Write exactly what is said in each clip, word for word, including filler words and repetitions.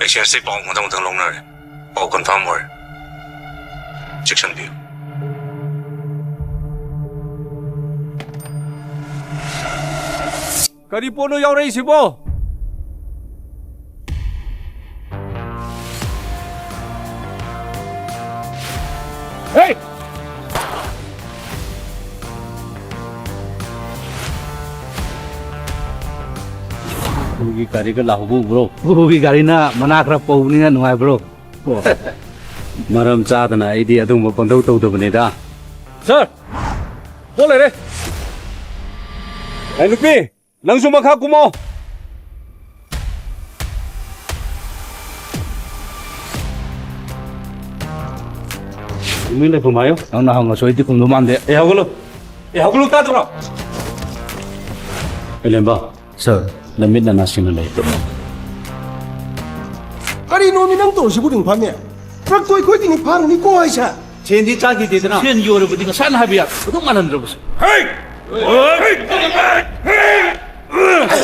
ꯑꯦꯛꯁꯆꯦꯟꯖꯇꯩ ꯄꯥꯎ ꯃꯊꯪ ꯃꯊꯪ ꯂꯧꯅꯔꯦ꯫ ꯄꯥꯎ ꯀꯟꯐꯥꯔꯝ ꯑꯣꯏꯔꯦ꯫ ꯆꯦꯛꯁꯤꯟꯕꯤꯌꯨ꯫ ꯀꯔꯤ ꯄꯣꯠꯅꯣ ꯌꯥꯎꯔꯛꯏꯁꯤꯕꯣ? ꯍꯦ! ꯎꯒꯤ ꯒꯥꯔꯤꯒ ꯂꯥꯛꯍꯧꯕ ꯎꯕ꯭ꯔꯣ? ꯎꯒꯤ ꯒꯥꯔꯤꯅ ꯃꯅꯥ ꯈꯔ ꯄꯧꯕꯅꯤꯅ ꯅꯨꯡꯉꯥꯏꯕ꯭ꯔꯣ? ꯃꯔꯝ ꯆꯥꯗꯅ ꯑꯩꯗꯤ ꯑꯗꯨꯒꯨꯝꯕ ꯄꯪꯇꯧ ꯇꯧꯗꯕꯅꯤꯗ꯫ ꯁꯥꯔ, ꯄꯣꯠ ꯂꯩꯔꯦ꯫ ꯑꯩ ꯅꯨꯄꯤ, ꯅꯪꯁꯨ ꯃꯈꯥ ꯀꯨꯝꯃꯣ꯫ ꯇꯨꯃꯤꯟ ꯂꯩꯐꯝ ꯍꯥꯏꯌꯨ꯫ ꯅꯪꯅ ꯍꯪꯉꯁꯨ ꯑꯩꯗꯤ ꯈꯨꯝꯗꯧ ꯃꯥꯟꯗꯦ꯫ ꯑꯦ, ꯍꯧꯒꯠꯂꯨ꯫ ꯑꯦ, ꯍꯧꯒꯠꯂꯨ, ꯇꯥꯗ꯭ꯔꯣ? ꯑꯦꯂꯦꯝꯕ꯫ ꯁꯥꯔ꯫ ꯅꯃꯤꯠ ꯅꯅꯥ ꯁꯤꯡꯅ ꯂꯩ꯫ ꯀꯔꯤꯅꯣꯃꯤ ꯅꯪ ꯇꯧꯔꯤꯁꯤꯕꯨ, ꯔꯤꯡꯐꯥꯃꯤ? ꯇ꯭ꯔꯛꯇꯣ ꯑꯩꯈꯣꯏꯒꯤꯅꯤ, ꯐꯥꯔꯅꯤꯀꯣ ꯍꯥꯏꯁꯦ꯫ ꯁꯦꯟꯗꯤ ꯆꯥꯈꯤꯗꯦꯗꯅ꯫ ꯁꯦꯟꯒꯤ ꯑꯣꯏꯔꯕꯗꯤ ꯉꯁꯥꯏꯅ ꯍꯥꯏꯕ ꯌꯥꯗ꯭ꯔꯣ? ꯑꯗꯨꯝ ꯃꯥꯟꯍꯟꯗ꯭ꯔꯕꯁꯦ꯫ ꯍꯦ!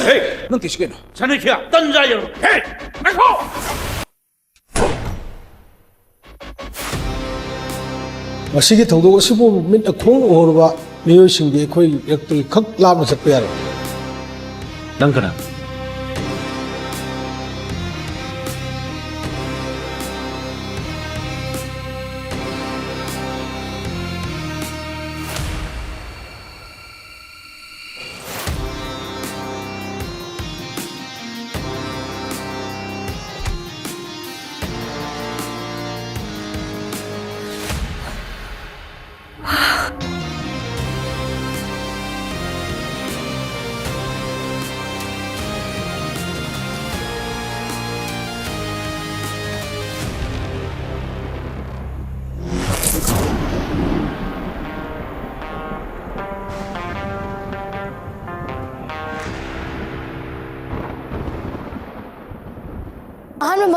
ꯍꯦ! ꯅꯪ ꯇꯧꯔꯤꯁꯤ ꯀꯩꯅꯣ? ꯁꯅꯤꯊꯤꯌꯥ, ꯇꯟ ꯆꯥꯏꯌꯦꯕ꯫ ꯍꯦ! ꯉꯥꯏꯈꯣ! ꯃꯁꯤꯒꯤ ꯊꯧꯗꯣꯛ ꯑꯁꯤꯕꯨ ꯃꯤꯠꯅ ꯈꯣꯡꯅ ꯎꯍꯧꯔꯕ ꯃꯤꯑꯣꯏꯁꯤꯡꯗꯤ ꯑꯩꯈꯣꯏ ꯏꯔꯛꯇꯒꯤ ꯈꯛ ꯂꯥꯞꯅ ꯆꯠꯄ ꯌꯥꯔꯣꯏ꯫ ꯅꯪ ꯀꯅꯥ?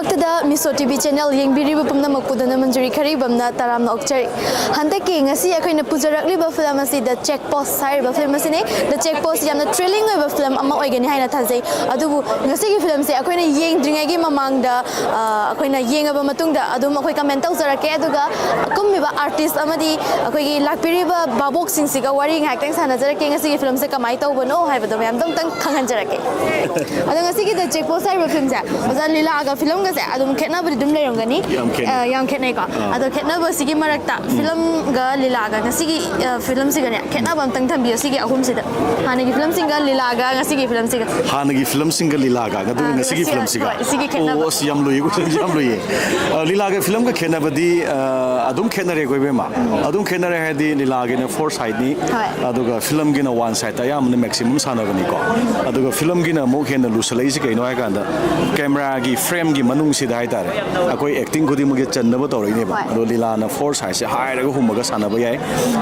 ꯃꯛꯇꯗ ꯃꯤꯁꯣ ꯇꯤ ꯚꯤ ꯆꯦꯅꯦꯜ ꯌꯦꯡꯕꯤꯔꯤꯕ ꯄꯨꯝꯅꯃꯛꯄꯨ ꯙꯅꯃꯟꯖꯨꯔꯤ ꯈꯔꯤꯕꯝꯅ ꯇꯔꯥꯝꯅ ꯑꯣꯛꯆꯔꯤ꯫ ꯍꯟꯗꯛꯀꯤ ꯉꯁꯤ ꯑꯩꯈꯣꯏꯅ ꯄꯨꯖꯔꯛꯂꯤꯕ ꯐꯤꯂꯝ ꯑꯁꯤ ꯗ ꯆꯦꯛ ꯄꯣꯁ ꯍꯥꯏꯔꯤꯕ ꯐꯤꯂꯝ ꯑꯁꯤꯅꯤ꯫ ꯗ ꯆꯦꯛ ꯄꯣꯁ ꯌꯥꯝꯅ ꯊ꯭ꯔꯤꯂꯤꯡ ꯑꯣꯏꯕ ꯐꯤꯂꯝ ꯑꯃ ꯑꯣꯏꯒꯅꯤ ꯍꯥꯏꯅ ꯊꯥꯖꯩ꯫ ꯑꯗꯨꯕꯨ ꯉꯁꯤꯒꯤ ꯐꯤꯂꯝꯁꯦ ꯑꯩꯈꯣꯏꯅ ꯌꯦꯡꯗ꯭ꯔꯤꯉꯩꯒꯤ ꯃꯃꯥꯡꯗ, ꯑ, ꯑꯩꯈꯣꯏꯅ ꯌꯦꯡꯉꯕ ꯃꯇꯨꯡꯗ ꯑꯗꯨꯝ ꯑꯩꯈꯣꯏ ꯀꯃꯦꯟ ꯇꯧꯖꯔꯛꯀꯦ꯫ ꯑꯗꯨꯒ ꯀꯨꯝꯃꯤꯕ ꯑꯥꯔꯇꯤꯁ ꯑꯃꯗꯤ ꯑꯩꯈꯣꯏꯒꯤ ꯂꯥꯛꯄꯤꯔꯤꯕ ꯚꯥꯕꯣꯛꯁꯤꯡꯁꯤꯒ ꯋꯥꯔꯤ ꯉꯥꯏꯍꯥꯛꯇꯪ ꯁꯥꯟꯅꯖꯔꯛꯀꯦ꯫ ꯉꯁꯤꯒꯤ ꯐꯤꯂꯝꯁꯦ ꯀꯃꯥꯏꯅ ꯇꯧꯕꯅꯣ ꯍꯥꯏꯕꯗꯣ ꯃꯌꯥꯝꯗꯪ ꯈꯪꯍꯟꯖꯔꯛꯀꯦ꯫ ꯑꯗꯣ ꯉꯁꯤꯒꯤ ꯗ ꯆꯦꯛ ꯄꯣꯁ ꯍꯥꯏꯔꯤꯕ ꯐꯤꯂꯝꯁꯦ ꯑꯣꯖꯥ ꯂꯤꯂꯥꯒ ꯐꯤꯂꯝꯒꯁꯦ ꯑꯗꯨꯝ ꯈꯦꯠꯅꯕꯗꯤ ꯑꯗꯨꯝ ꯂꯩꯔꯝꯒꯅꯤ꯫ ꯌꯥꯝ ꯈꯦꯠꯅꯩ꯫ ꯑ, ꯌꯥꯝ ꯈꯦꯠꯅꯩꯀꯣ꯫ ꯑꯥ꯫ ꯑꯗꯣ ꯈꯦꯠꯅꯕꯁꯤꯒꯤ ꯃꯔꯛꯇ ꯐꯤꯂꯝꯒ ꯂꯤꯂꯥꯒ ꯉꯁꯤꯒꯤ, ꯑ, ꯐꯤꯂꯝꯁꯤꯒꯅꯦ ꯈꯦꯠꯅꯕ ꯑꯝꯇꯪ ꯊꯝꯕꯤꯌꯨ ꯁꯤꯒꯤ ꯑꯍꯨꯝꯁꯤꯗ꯫ ꯍꯥꯟꯅꯒꯤ ꯐꯤꯂꯝꯁꯤꯡꯒ ꯂꯤꯂꯥꯒ ꯉꯁꯤꯒꯤ ꯐꯤꯂꯝꯁꯤꯒ꯫ ꯍꯥꯟꯅꯒꯤ ꯐꯤꯂꯝꯁꯤꯡꯒ ꯂꯤꯂꯥꯒ, ꯑꯗꯨꯒ ꯑꯥ, ꯉꯁꯤꯒꯤ ꯉꯁꯤ, ꯐꯤꯂꯝꯁꯤꯒ꯫ ꯍꯣꯏ, ꯁꯤꯒꯤ ꯈꯦꯠꯅꯕ꯫ ꯑꯣ, ꯑꯁ, ꯌꯥꯝ ꯂꯨꯏꯌꯦ, ꯌꯥꯝ ꯂꯨꯏꯌꯦ꯫ ꯑ, ꯂꯤꯂꯥꯒ ꯐꯤꯂꯝꯒ ꯈꯦꯠꯅꯕꯗꯤ, ꯑ, ꯑꯗꯨꯝ ꯈꯦꯠꯅꯔꯦꯀꯣ, ꯏꯕꯦꯝꯃ꯫ ꯑꯗꯨꯝ ꯈꯦꯠꯅꯔꯦ ꯍꯥꯏꯗꯤ ꯂꯤꯂꯥꯒꯤꯅ ꯐꯣꯔ ꯁꯥꯏꯠꯅꯤ, ꯍꯣꯏ꯫ ꯑꯗꯨꯒ ꯐꯤꯂꯝꯒꯤꯅ ꯋꯥꯟ ꯁꯥꯏꯠꯇ ꯑꯌꯥꯝꯕꯅ ꯃꯦꯛꯁꯤꯃꯝ ꯁꯥꯟꯅꯕꯅꯤꯀꯣ꯫ ꯑꯗꯨꯒ ꯐꯤꯂꯝꯒꯤꯅ ꯑꯃꯨꯛ ꯍꯦꯟꯅ ꯂꯨꯁꯜꯂꯛꯏꯁꯤ ꯀꯩꯅꯣ ꯍꯥꯏ ꯀꯥꯟꯗ, ꯀꯦꯃꯦꯔꯥꯒꯤ ꯐ꯭ꯔꯦꯝꯒꯤ ꯃꯅꯨꯡꯁꯤꯗ ꯍꯥꯏꯇꯥꯔꯦ, ꯑꯩꯈꯣꯏ ꯑꯦꯛꯇꯤꯡ ꯈꯨꯗꯤꯡꯃꯛꯀꯤ ꯆꯟꯅꯕ ꯇꯧꯔꯛꯏꯅꯦꯕ꯫ ꯍꯣꯏ꯫ ꯑꯗꯣ ꯂꯤꯂꯥꯅ ꯐꯣꯔ ꯁꯥꯏꯠꯁꯦ ꯍꯥꯏꯔꯒ ꯍꯨꯝꯃꯒ ꯁꯥꯟꯅꯕ ꯌꯥꯏ꯫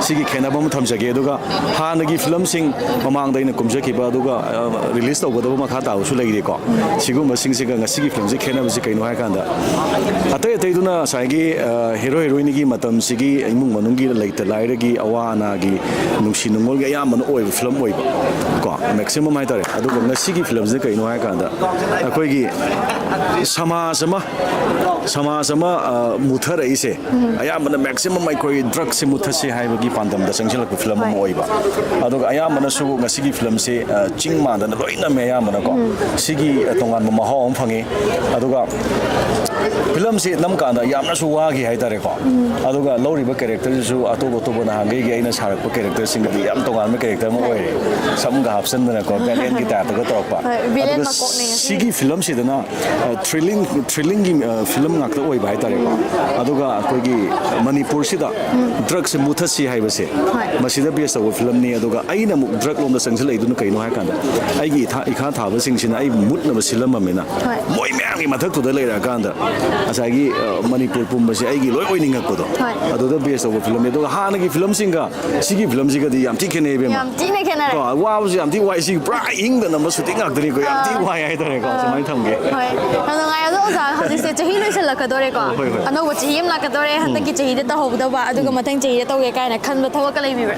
ꯁꯤꯒꯤ ꯈꯦꯠꯅꯕ ꯑꯃ ꯊꯝꯖꯒꯦ꯫ ꯑꯗꯨꯒ ꯍꯥꯟꯅꯒꯤ ꯐꯤꯂꯝꯁꯤꯡ, ꯃꯃꯥꯡꯗ ꯑꯩꯅ ꯀꯨꯝꯖꯈꯤꯕ, ꯑꯗꯨꯒ, ꯑ, ꯔꯤꯂꯤꯁ ꯇꯧꯒꯗꯕ ꯃꯈꯥ ꯇꯥꯕꯁꯨ ꯂꯩꯔꯤꯀꯣ꯫ ꯁꯤꯒꯨꯝꯕꯁꯤꯡꯁꯤꯒ ꯉꯁꯤꯒꯤ ꯐꯤꯂꯝꯁꯤ ꯈꯦꯠꯅꯕꯁꯤ ꯀꯩꯅꯣ ꯍꯥꯏ ꯀꯥꯟꯗ, ꯑꯇꯩ ꯑꯇꯩꯗꯨꯅ ꯉꯁꯥꯏꯒꯤ, ꯑ, ꯍꯦꯔꯣ ꯍꯦꯔꯣꯏꯟꯒꯤ ꯃꯇꯝꯁꯤꯒꯤ ꯏꯃꯨꯡ ꯃꯅꯨꯡꯒꯤ ꯂꯩꯇ ꯂꯥꯏꯔꯒꯤ ꯑꯋꯥ ꯑꯅꯥꯒꯤ ꯅꯨꯡꯁꯤ ꯅꯨꯡꯉꯣꯜꯒꯤ ꯑꯌꯥꯝꯕꯅ ꯑꯣꯏꯕ ꯐꯤꯂꯝ ꯑꯣꯏꯕ ꯀꯣ, ꯃꯦꯛꯁꯤꯃꯝ ꯍꯥꯏꯇꯥꯔꯦ꯫ ꯑꯗꯨꯒ ꯉꯁꯤꯒꯤ ꯐꯤꯂꯝꯁꯤꯅ ꯀꯩꯅꯣ ꯍꯥꯏ ꯀꯥꯟꯗ, ꯑꯩꯈꯣꯏꯒꯤ ꯁꯃꯥꯖ ꯑꯃ, ꯁꯃꯥꯖ ꯑꯃ, ꯑ, ꯃꯨꯊꯔꯛꯏꯁꯦ ꯑꯌꯥꯝꯕꯅ ꯃꯦꯛꯁꯤꯃꯝ ꯑꯩꯈꯣꯏ ꯗ꯭ꯔꯒꯁꯦ ꯃꯨꯊꯠꯁꯤ ꯍꯥꯏꯕꯒꯤ ꯄꯥꯟꯗꯝꯗ ꯆꯪꯁꯤꯜꯂꯛꯄ ꯐꯤꯂꯝ ꯑꯃ ꯍꯣꯏ꯫ ꯑꯣꯏꯕ꯫ ꯑꯗꯨꯒ ꯑꯌꯥꯝꯕꯅꯁꯨ ꯉꯁꯤꯒꯤ ꯐꯤꯂꯝꯁꯦ, ꯑ, ꯆꯤꯡ ꯃꯥꯟꯗꯅ ꯂꯣꯏ ꯅꯝꯃꯦ ꯑꯌꯥꯝꯕꯅꯀꯣ꯫ ꯁꯤꯒꯤ, ꯑ, ꯇꯣꯉꯥꯟꯕ ꯃꯍꯥꯎ ꯑꯃ ꯐꯪꯉꯤ꯫ ꯑꯗꯨꯒ ꯐꯤꯂꯝꯁꯤ ꯅꯝꯀꯥꯟꯗ ꯌꯥꯝꯅꯁꯨ ꯋꯥꯈꯤ ꯍꯥꯏꯇꯥꯔꯦꯀꯣ꯫ ꯑꯗꯨꯒ ꯂꯧꯔꯤꯕ ꯀꯦꯔꯦꯛꯇꯔꯁꯤꯁꯨ ꯑꯇꯣꯞ ꯑꯇꯣꯞꯄ ꯅꯍꯥꯟꯈꯩꯒꯤ ꯑꯩꯅ ꯁꯥꯔꯛꯄ ꯀꯦꯔꯦꯛꯇꯔꯁꯤꯡꯒꯗꯤ ꯌꯥꯝ ꯇꯣꯉꯥꯟꯕ ꯀꯦꯔꯦꯛꯇꯔ ꯑꯃ ꯑꯣꯏꯔꯦ꯫ ꯁꯝꯒ ꯍꯥꯞꯆꯟꯗꯅꯀꯣ, ꯚꯤꯂꯦꯟꯒꯤ ꯇꯥꯏꯞꯇꯒ ꯇꯧꯔꯛꯄ꯫ ꯍꯣꯏ, ꯚꯤꯂꯦꯟ ꯑꯗꯨꯒ ꯃꯀꯣꯛꯅꯦ ꯉꯁꯤ꯫ ꯁꯤꯒꯤ ꯐꯤꯂꯝꯁꯤꯗꯅ, ꯑ, ꯊ꯭ꯔꯤꯂꯤꯡ, ꯊ꯭ꯔꯤꯂꯤꯡꯒꯤ, ꯑ, ꯐꯤꯂꯝ ꯉꯥꯛꯇ ꯑꯣꯏꯕ ꯍꯥꯏꯇꯥꯔꯦꯀꯣ꯫ ꯑꯗꯨꯒ ꯑꯩꯈꯣꯏꯒꯤ ꯃꯅꯤꯄꯨꯔꯁꯤꯗ ꯗ꯭ꯔꯒꯁꯦ ꯃꯨꯊꯠꯁꯤ ꯍꯥꯏꯕꯁꯦ ꯍꯣꯏ꯫ ꯃꯁꯤꯗ ꯕꯦꯁ ꯇꯧꯕ ꯐꯤꯂꯝꯅꯤ꯫ ꯑꯗꯨꯒ ꯑꯩꯅ ꯑꯃꯨꯛ ꯗ꯭ꯔꯒ ꯂꯣꯝꯗ ꯆꯪꯁꯤꯜꯂꯛꯏꯗꯨꯅ ꯀꯩꯅꯣ ꯍꯥꯏꯀꯥꯟꯗ, ꯑꯩꯒꯤ ꯏꯊꯥ-, ꯏꯈꯥ ꯊꯥꯕꯁꯤꯡꯁꯤꯅ ꯑꯩꯕꯨ ꯃꯨꯠꯅꯕ ꯁꯤꯜꯂꯝꯃꯕꯅꯤꯅ ꯍꯣꯏ꯫ ꯃꯣꯏ ꯃꯌꯥꯝꯒꯤ ꯃꯊꯛꯇꯨꯗ ꯂꯩꯔꯛꯑꯀꯥꯟꯗ ꯉꯁꯥꯏꯒꯤ ꯑ, ꯃꯅꯤꯄꯨꯔ ꯄꯨꯝꯕꯁꯦ ꯑꯩꯒꯤ ꯂꯣꯏ ꯑꯣꯏꯅꯤꯡꯉꯛꯄꯗꯣ꯫ ꯍꯣꯏ꯫ ꯑꯗꯨꯗ ꯕꯦꯁ ꯇꯧꯕ ꯐꯤꯂꯝꯅꯤ꯫ ꯑꯗꯨꯒ ꯍꯥꯟꯅꯒꯤ ꯐꯤꯂꯝꯁꯤꯡꯒ ꯁꯤꯒꯤ ꯐꯤꯂꯝꯁꯤꯒꯗꯤ ꯌꯥꯝ ꯊꯤ ꯈꯦꯠꯅꯩ, ꯏꯕꯦꯝꯃ꯫ ꯌꯥꯝ ꯊꯤꯅ ꯈꯦꯠꯅꯔꯦ꯫ ꯀꯣ, ꯋꯥꯕꯁꯨ ꯌꯥꯝ ꯊꯤ ꯋꯥꯏ꯫ ꯁꯤꯒꯤ ꯄꯨꯔꯥ ꯏꯪꯗ ꯅꯝꯕ ꯁꯨꯇꯤꯡ ꯉꯥꯛꯇꯅꯤꯀꯣ꯫ ꯌꯥꯝ ꯊꯤ ꯋꯥꯏ ꯍꯥꯏꯇꯥꯔꯦꯀꯣ꯫ ꯁꯨꯃꯥꯏꯅ ꯊꯝꯒꯦ꯫ ꯍꯣꯏ꯫ ꯌꯥꯝ ꯅꯨꯡꯉꯥꯏ꯫ ꯑꯗꯣ ꯑꯣꯖꯥ, ꯍꯧꯖꯤꯛꯁꯦ ꯆꯍꯤ ꯂꯣꯏꯁꯤꯜꯂꯛꯀꯗꯣꯔꯦꯀꯣ꯫ ꯍꯣꯏ, ꯍꯣꯏ꯫ ꯑꯅꯧꯕ ꯆꯍꯤ ꯑꯃ ꯂꯥꯛꯀꯗꯣꯔꯦ꯫ ꯍꯟꯗꯛꯀꯤ ꯆꯍꯤꯗ ꯇꯧꯍꯧꯗꯕ, ꯑꯗꯨꯒ ꯃꯊꯪ ꯆꯍꯤꯗ ꯇꯧꯒꯦ ꯀꯥꯏꯅ ꯈꯟꯕ ꯊꯕꯛꯀ ꯂꯩꯕꯤꯕ꯭ꯔꯥ?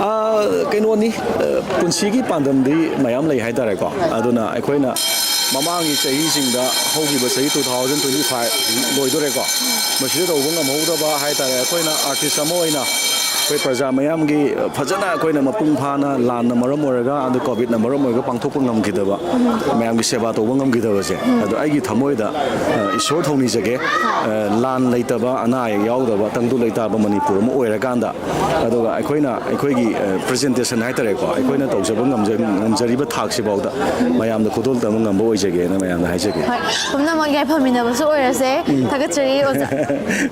ꯑ, ꯀꯩꯅꯣꯅꯤ, ꯑ, ꯄꯨꯟꯁꯤꯒꯤ ꯄꯥꯟꯗꯝꯗꯤ ꯃꯌꯥꯝ ꯂꯩ ꯍꯥꯏꯇꯥꯔꯦꯀꯣ꯫ ꯑꯗꯨꯅ ꯑꯩꯈꯣꯏꯅ ꯃꯃꯥꯡꯒꯤ ꯆꯍꯤꯁꯤꯡꯗ, ꯍꯧꯈꯤꯕ ꯆꯍꯤ two thousand twenty five ꯂꯣꯏꯗꯣꯔꯦꯀꯣ, ꯃꯁꯤꯗ ꯇꯧꯕ ꯉꯝꯍꯧꯗꯕ ꯍꯥꯏꯇꯥꯔꯦ, ꯑꯩꯈꯣꯏꯅ ꯑꯥꯔꯇꯤꯁ ꯑꯃ ꯑꯣꯏꯅ ꯑꯩꯈꯣꯏ ꯄ꯭ꯔꯖꯥ ꯃꯌꯥꯝꯒꯤ ꯐꯖꯅ ꯑꯩꯈꯣꯏꯅ ꯃꯄꯨꯡ ꯐꯥꯅ, ꯂꯥꯟꯅ ꯃꯔꯝ ꯑꯣꯏꯔꯒ, ꯑꯗꯨ ꯀꯣꯚꯤꯗꯅ ꯃꯔꯝ ꯑꯣꯏꯔꯒ ꯄꯥꯡꯊꯣꯛꯄ ꯉꯝꯈꯤꯗꯕ, ꯃꯌꯥꯝꯒꯤ ꯁꯦꯕꯥ ꯇꯧꯕ ꯉꯝꯈꯤꯗꯕꯁꯦ, ꯑꯗꯣ ꯑꯩꯒꯤ ꯊꯃꯣꯏꯗ, ꯑ, ꯏꯁꯣꯔ ꯊꯧꯅꯤꯖꯒꯦ, ꯑ, ꯂꯥꯟ ꯂꯩꯇꯕ, ꯑꯅꯥ ꯑꯌꯦꯛ ꯌꯥꯎꯗꯕ, ꯇꯪꯗꯨ ꯂꯩꯇꯥꯕ ꯃꯅꯤꯄꯨꯔ ꯑꯃ ꯑꯣꯏꯔꯀꯥꯟꯗ, ꯑꯗꯨꯒ ꯑꯩꯈꯣꯏꯅ ꯑꯩꯈꯣꯏꯒꯤ, ꯑ, ꯄ꯭ꯔꯖꯦꯟꯇꯦꯁꯟ ꯍꯥꯏꯇꯥꯔꯦꯀꯣ, ꯑꯩꯈꯣꯏꯅ ꯇꯧꯖꯕ ꯉꯝꯖ-, ꯉꯝꯖꯔꯤꯕ ꯊꯥꯛꯁꯤꯐꯥꯎꯗ ꯃꯌꯥꯝꯗ ꯈꯨꯗꯣꯜ ꯇꯝꯕ ꯉꯝꯕ ꯑꯣꯏꯖꯒꯦꯅ ꯃꯌꯥꯝꯗ ꯍꯥꯏꯖꯒꯦ꯫ ꯍꯣꯏ, ꯄꯨꯝꯅꯃꯛ ꯌꯥꯏꯐꯃꯤꯟꯅꯕꯁꯨ ꯑꯣꯏꯔꯁꯦ꯫ ꯊꯥꯒꯠꯆꯔꯤ ꯑꯣꯖꯥ꯫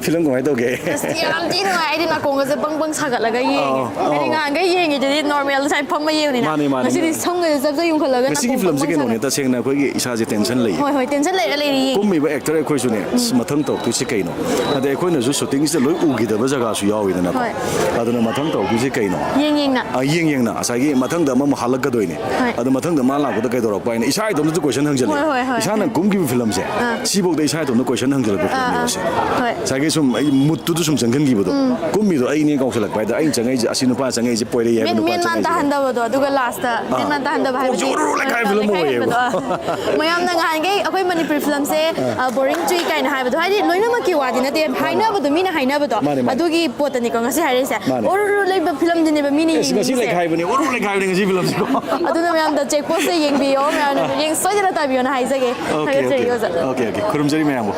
ꯐꯤꯂꯝ ꯀꯃꯥꯏꯅ ꯇꯧꯒꯦ? ꯑꯁ, ꯌꯥꯝ ꯊꯤ ꯅꯨꯡꯉꯥꯏ꯫ ꯑꯩꯗꯤ ꯅꯥꯀꯣꯡꯒꯁꯦ ꯕꯪ ꯕꯪ ꯁꯥꯒꯠꯂꯒ ꯌꯦꯡꯉꯦ꯫ ꯑꯥꯎ, ꯑꯥꯎ꯫ ꯍꯥꯏꯗꯤ ꯉꯍꯥꯟꯈꯩ ꯌꯦꯡꯉꯤꯗꯨꯗꯤ ꯅꯣꯔꯃꯦꯜꯗ ꯁꯨꯃꯥꯏꯅ ꯐꯝꯃ ꯌꯦꯡꯉꯤꯅ꯫ ꯃꯥꯅꯦ, ꯃꯥꯅꯦ, ꯉꯁꯤꯗꯤ ꯃꯥꯅꯦ꯫ ꯁꯝꯒꯁꯦ ꯖꯕ ꯖꯕ ꯌꯨꯡꯈꯠꯂꯒ ꯉꯁꯤꯒꯤ ꯅꯥꯀꯣꯡ ꯐꯤꯂꯝꯁꯦ ꯕꯪ ꯕꯪ ꯀꯩꯅꯣꯅꯦ, ꯁꯥꯒꯠ- ꯇꯁꯦꯡꯅ ꯑꯩꯈꯣꯏꯒꯤ ꯏꯁꯥꯁꯦ ꯇꯦꯟꯁꯟ ꯂꯩꯌꯦ꯫ ꯍꯣꯏ, ꯍꯣꯏ, ꯇꯦꯟꯁꯟ ꯂꯩꯔ ꯂꯩꯔꯤ ꯌꯦꯡꯉꯦ꯫ ꯀꯨꯝꯃꯤꯕ ꯑꯦꯛꯇꯔ ꯑꯩꯈꯣꯏꯁꯨꯅꯦ, ꯑꯁ, ꯃꯊꯪ ꯇꯧꯔꯛꯇꯣꯏꯁꯦ ꯀꯩꯅꯣ? ꯑꯗꯩ ꯑꯩꯈꯣꯏꯅꯁꯨ ꯁꯨꯇꯤꯡꯁꯤꯗ ꯂꯣꯏ ꯎꯈꯤꯗꯕ ꯖꯒꯥꯁꯨ ꯌꯥꯎꯋꯤꯗꯅꯀꯣ꯫ ꯍꯣꯏ꯫ ꯑꯗꯨꯅ ꯃꯊꯪ ꯇꯧꯔꯛꯇꯣꯏꯁꯦ ꯀꯩꯅꯣ? ꯌꯦꯡ ꯌꯦꯡꯅ꯫ ꯑ, ꯌꯦꯡ ꯌꯦꯡꯅ ꯉꯁꯥꯏꯒꯤ ꯃꯊꯪꯗ ꯑꯃꯃꯨꯛ ꯍꯜꯂꯛꯀꯗꯣꯏꯅꯦ꯫ ꯍꯣꯏ꯫ ꯑꯗꯣ ꯃꯊꯪꯗ ꯃꯥ ꯂꯥꯛꯄꯗ ꯀꯩꯗꯧꯔꯛꯄ ꯍꯥꯏꯅ ꯏꯁꯥ ꯏꯇꯣꯝꯇꯁꯨ ꯀꯣꯏꯁꯟ ꯍꯪꯖꯜꯂꯦ꯫ ꯍꯣꯏ, ꯍꯣꯏ, ꯍꯣꯏ, ꯏꯁꯥꯅ ꯍꯣꯏ꯫ ꯀꯨꯝꯈꯤꯕ ꯐꯤꯂꯝꯁꯦ, ꯑꯥ꯫ ꯁꯤꯐꯧꯗ ꯏꯁꯥ ꯏꯇꯣꯝꯇ ꯀꯣꯏꯁꯟ ꯍꯪꯖꯜꯂꯛꯄ ꯑꯥ, ꯑꯥ꯫ ꯐꯤꯂꯝꯅꯦꯕ ꯁꯤ꯫ ꯍꯣꯏ꯫ ꯉꯁꯥꯏꯒꯤ ꯁꯨꯝ ꯑꯩ ꯃꯨꯠꯇꯨꯗ ꯁꯨꯝ ꯆꯪꯁꯤꯟꯈꯤꯕꯗꯣ꯫ ꯀꯨꯝꯃꯤꯗꯣ ꯑꯩꯅꯦ ꯀꯥꯎꯁꯜꯂꯛꯄ ꯍꯥꯏꯗꯣ, ꯑꯩꯅ ꯆꯪꯉꯛꯏꯁꯦ ꯑꯁꯤ ꯅꯨꯄꯥ ꯆꯪꯉꯛꯏꯁꯦ ꯄꯣꯏꯔꯩ ꯍꯥꯏꯕ ꯃꯦꯟ ꯅꯨꯄꯥ ꯃꯦꯟ ꯃꯥꯟ ꯆꯪꯉꯛꯏꯁꯦ꯫ ꯇꯥꯍꯟꯗꯕꯗꯣ, ꯑꯗꯨꯒ ꯂꯥꯁꯇ ꯃꯦꯟ ꯑꯥ꯫ ꯃꯥꯟ ꯇꯥꯍꯟꯗꯕ ꯍꯥꯏꯕꯗꯤ ꯎꯔꯨ ꯂꯩꯈꯥꯏ ꯐꯤꯂꯝ ꯑꯣꯏꯌꯦꯕ꯫ ꯂꯩꯈꯥꯏꯍꯟꯕꯗꯣ꯫ ꯃꯌꯥꯝꯅ ꯉꯍꯥꯟꯈꯩ ꯑꯩꯈꯣꯏ ꯃꯅꯤꯄꯨꯔꯤ ꯐꯤꯂꯝꯁꯦ, ꯑ, ꯕꯣꯔꯤꯡ ꯆꯨꯏ ꯀꯥꯏꯅ ꯍꯥꯏꯕꯗꯣ, ꯍꯥꯏꯗꯤ ꯂꯣꯏꯅꯃꯛꯀꯤ ꯋꯥꯗꯤ ꯅꯠꯇꯦ, ꯍꯥꯏꯅꯕꯗꯣ, ꯃꯤꯅ ꯍꯥꯏꯅꯕꯗꯣ꯫ ꯃꯥꯅꯦ, ꯃꯥꯅꯦ꯫ ꯑꯗꯨꯒꯤ ꯄꯣꯠꯇꯅꯤꯀꯣ ꯉꯁꯤ ꯍꯥꯏꯔꯛꯏꯁꯦ꯫ ꯃꯥꯅꯦ꯫ ꯎꯔꯨ ꯂꯩꯕ ꯐꯤꯂꯝꯗꯨꯅꯦꯕ ꯃꯤꯅ ꯑꯦꯁ, ꯉꯁꯤ ꯌꯦꯡꯅꯤꯡꯉꯤꯁꯦ꯫ ꯂꯩꯈꯥꯏꯕꯅꯦ, ꯎꯔꯨ ꯂꯩꯈꯥꯏꯕꯅꯦ ꯉꯁꯤ ꯐꯤꯂꯝꯁꯤꯀꯣ꯫ ꯑꯗꯨꯅ ꯃꯌꯥꯝꯗ ꯆꯦꯛ ꯄꯣꯁꯇ ꯌꯦꯡꯕꯤꯌꯣ, ꯃꯌꯥꯝꯅ ꯃꯤꯠꯌꯦꯡ ꯁꯣꯏꯗꯅ ꯇꯥꯕꯤꯌꯣꯅ ꯍꯥꯏꯖꯒꯦ꯫ ꯑꯣꯀꯦ, ꯊꯥꯒꯠꯆꯔꯤ, ꯑꯣꯀꯦ꯫ ꯑꯣꯖꯥ꯫ Okay, okay. ꯈꯨꯔꯨꯝꯖꯔꯤ ꯃꯌꯥꯝꯕꯨ꯫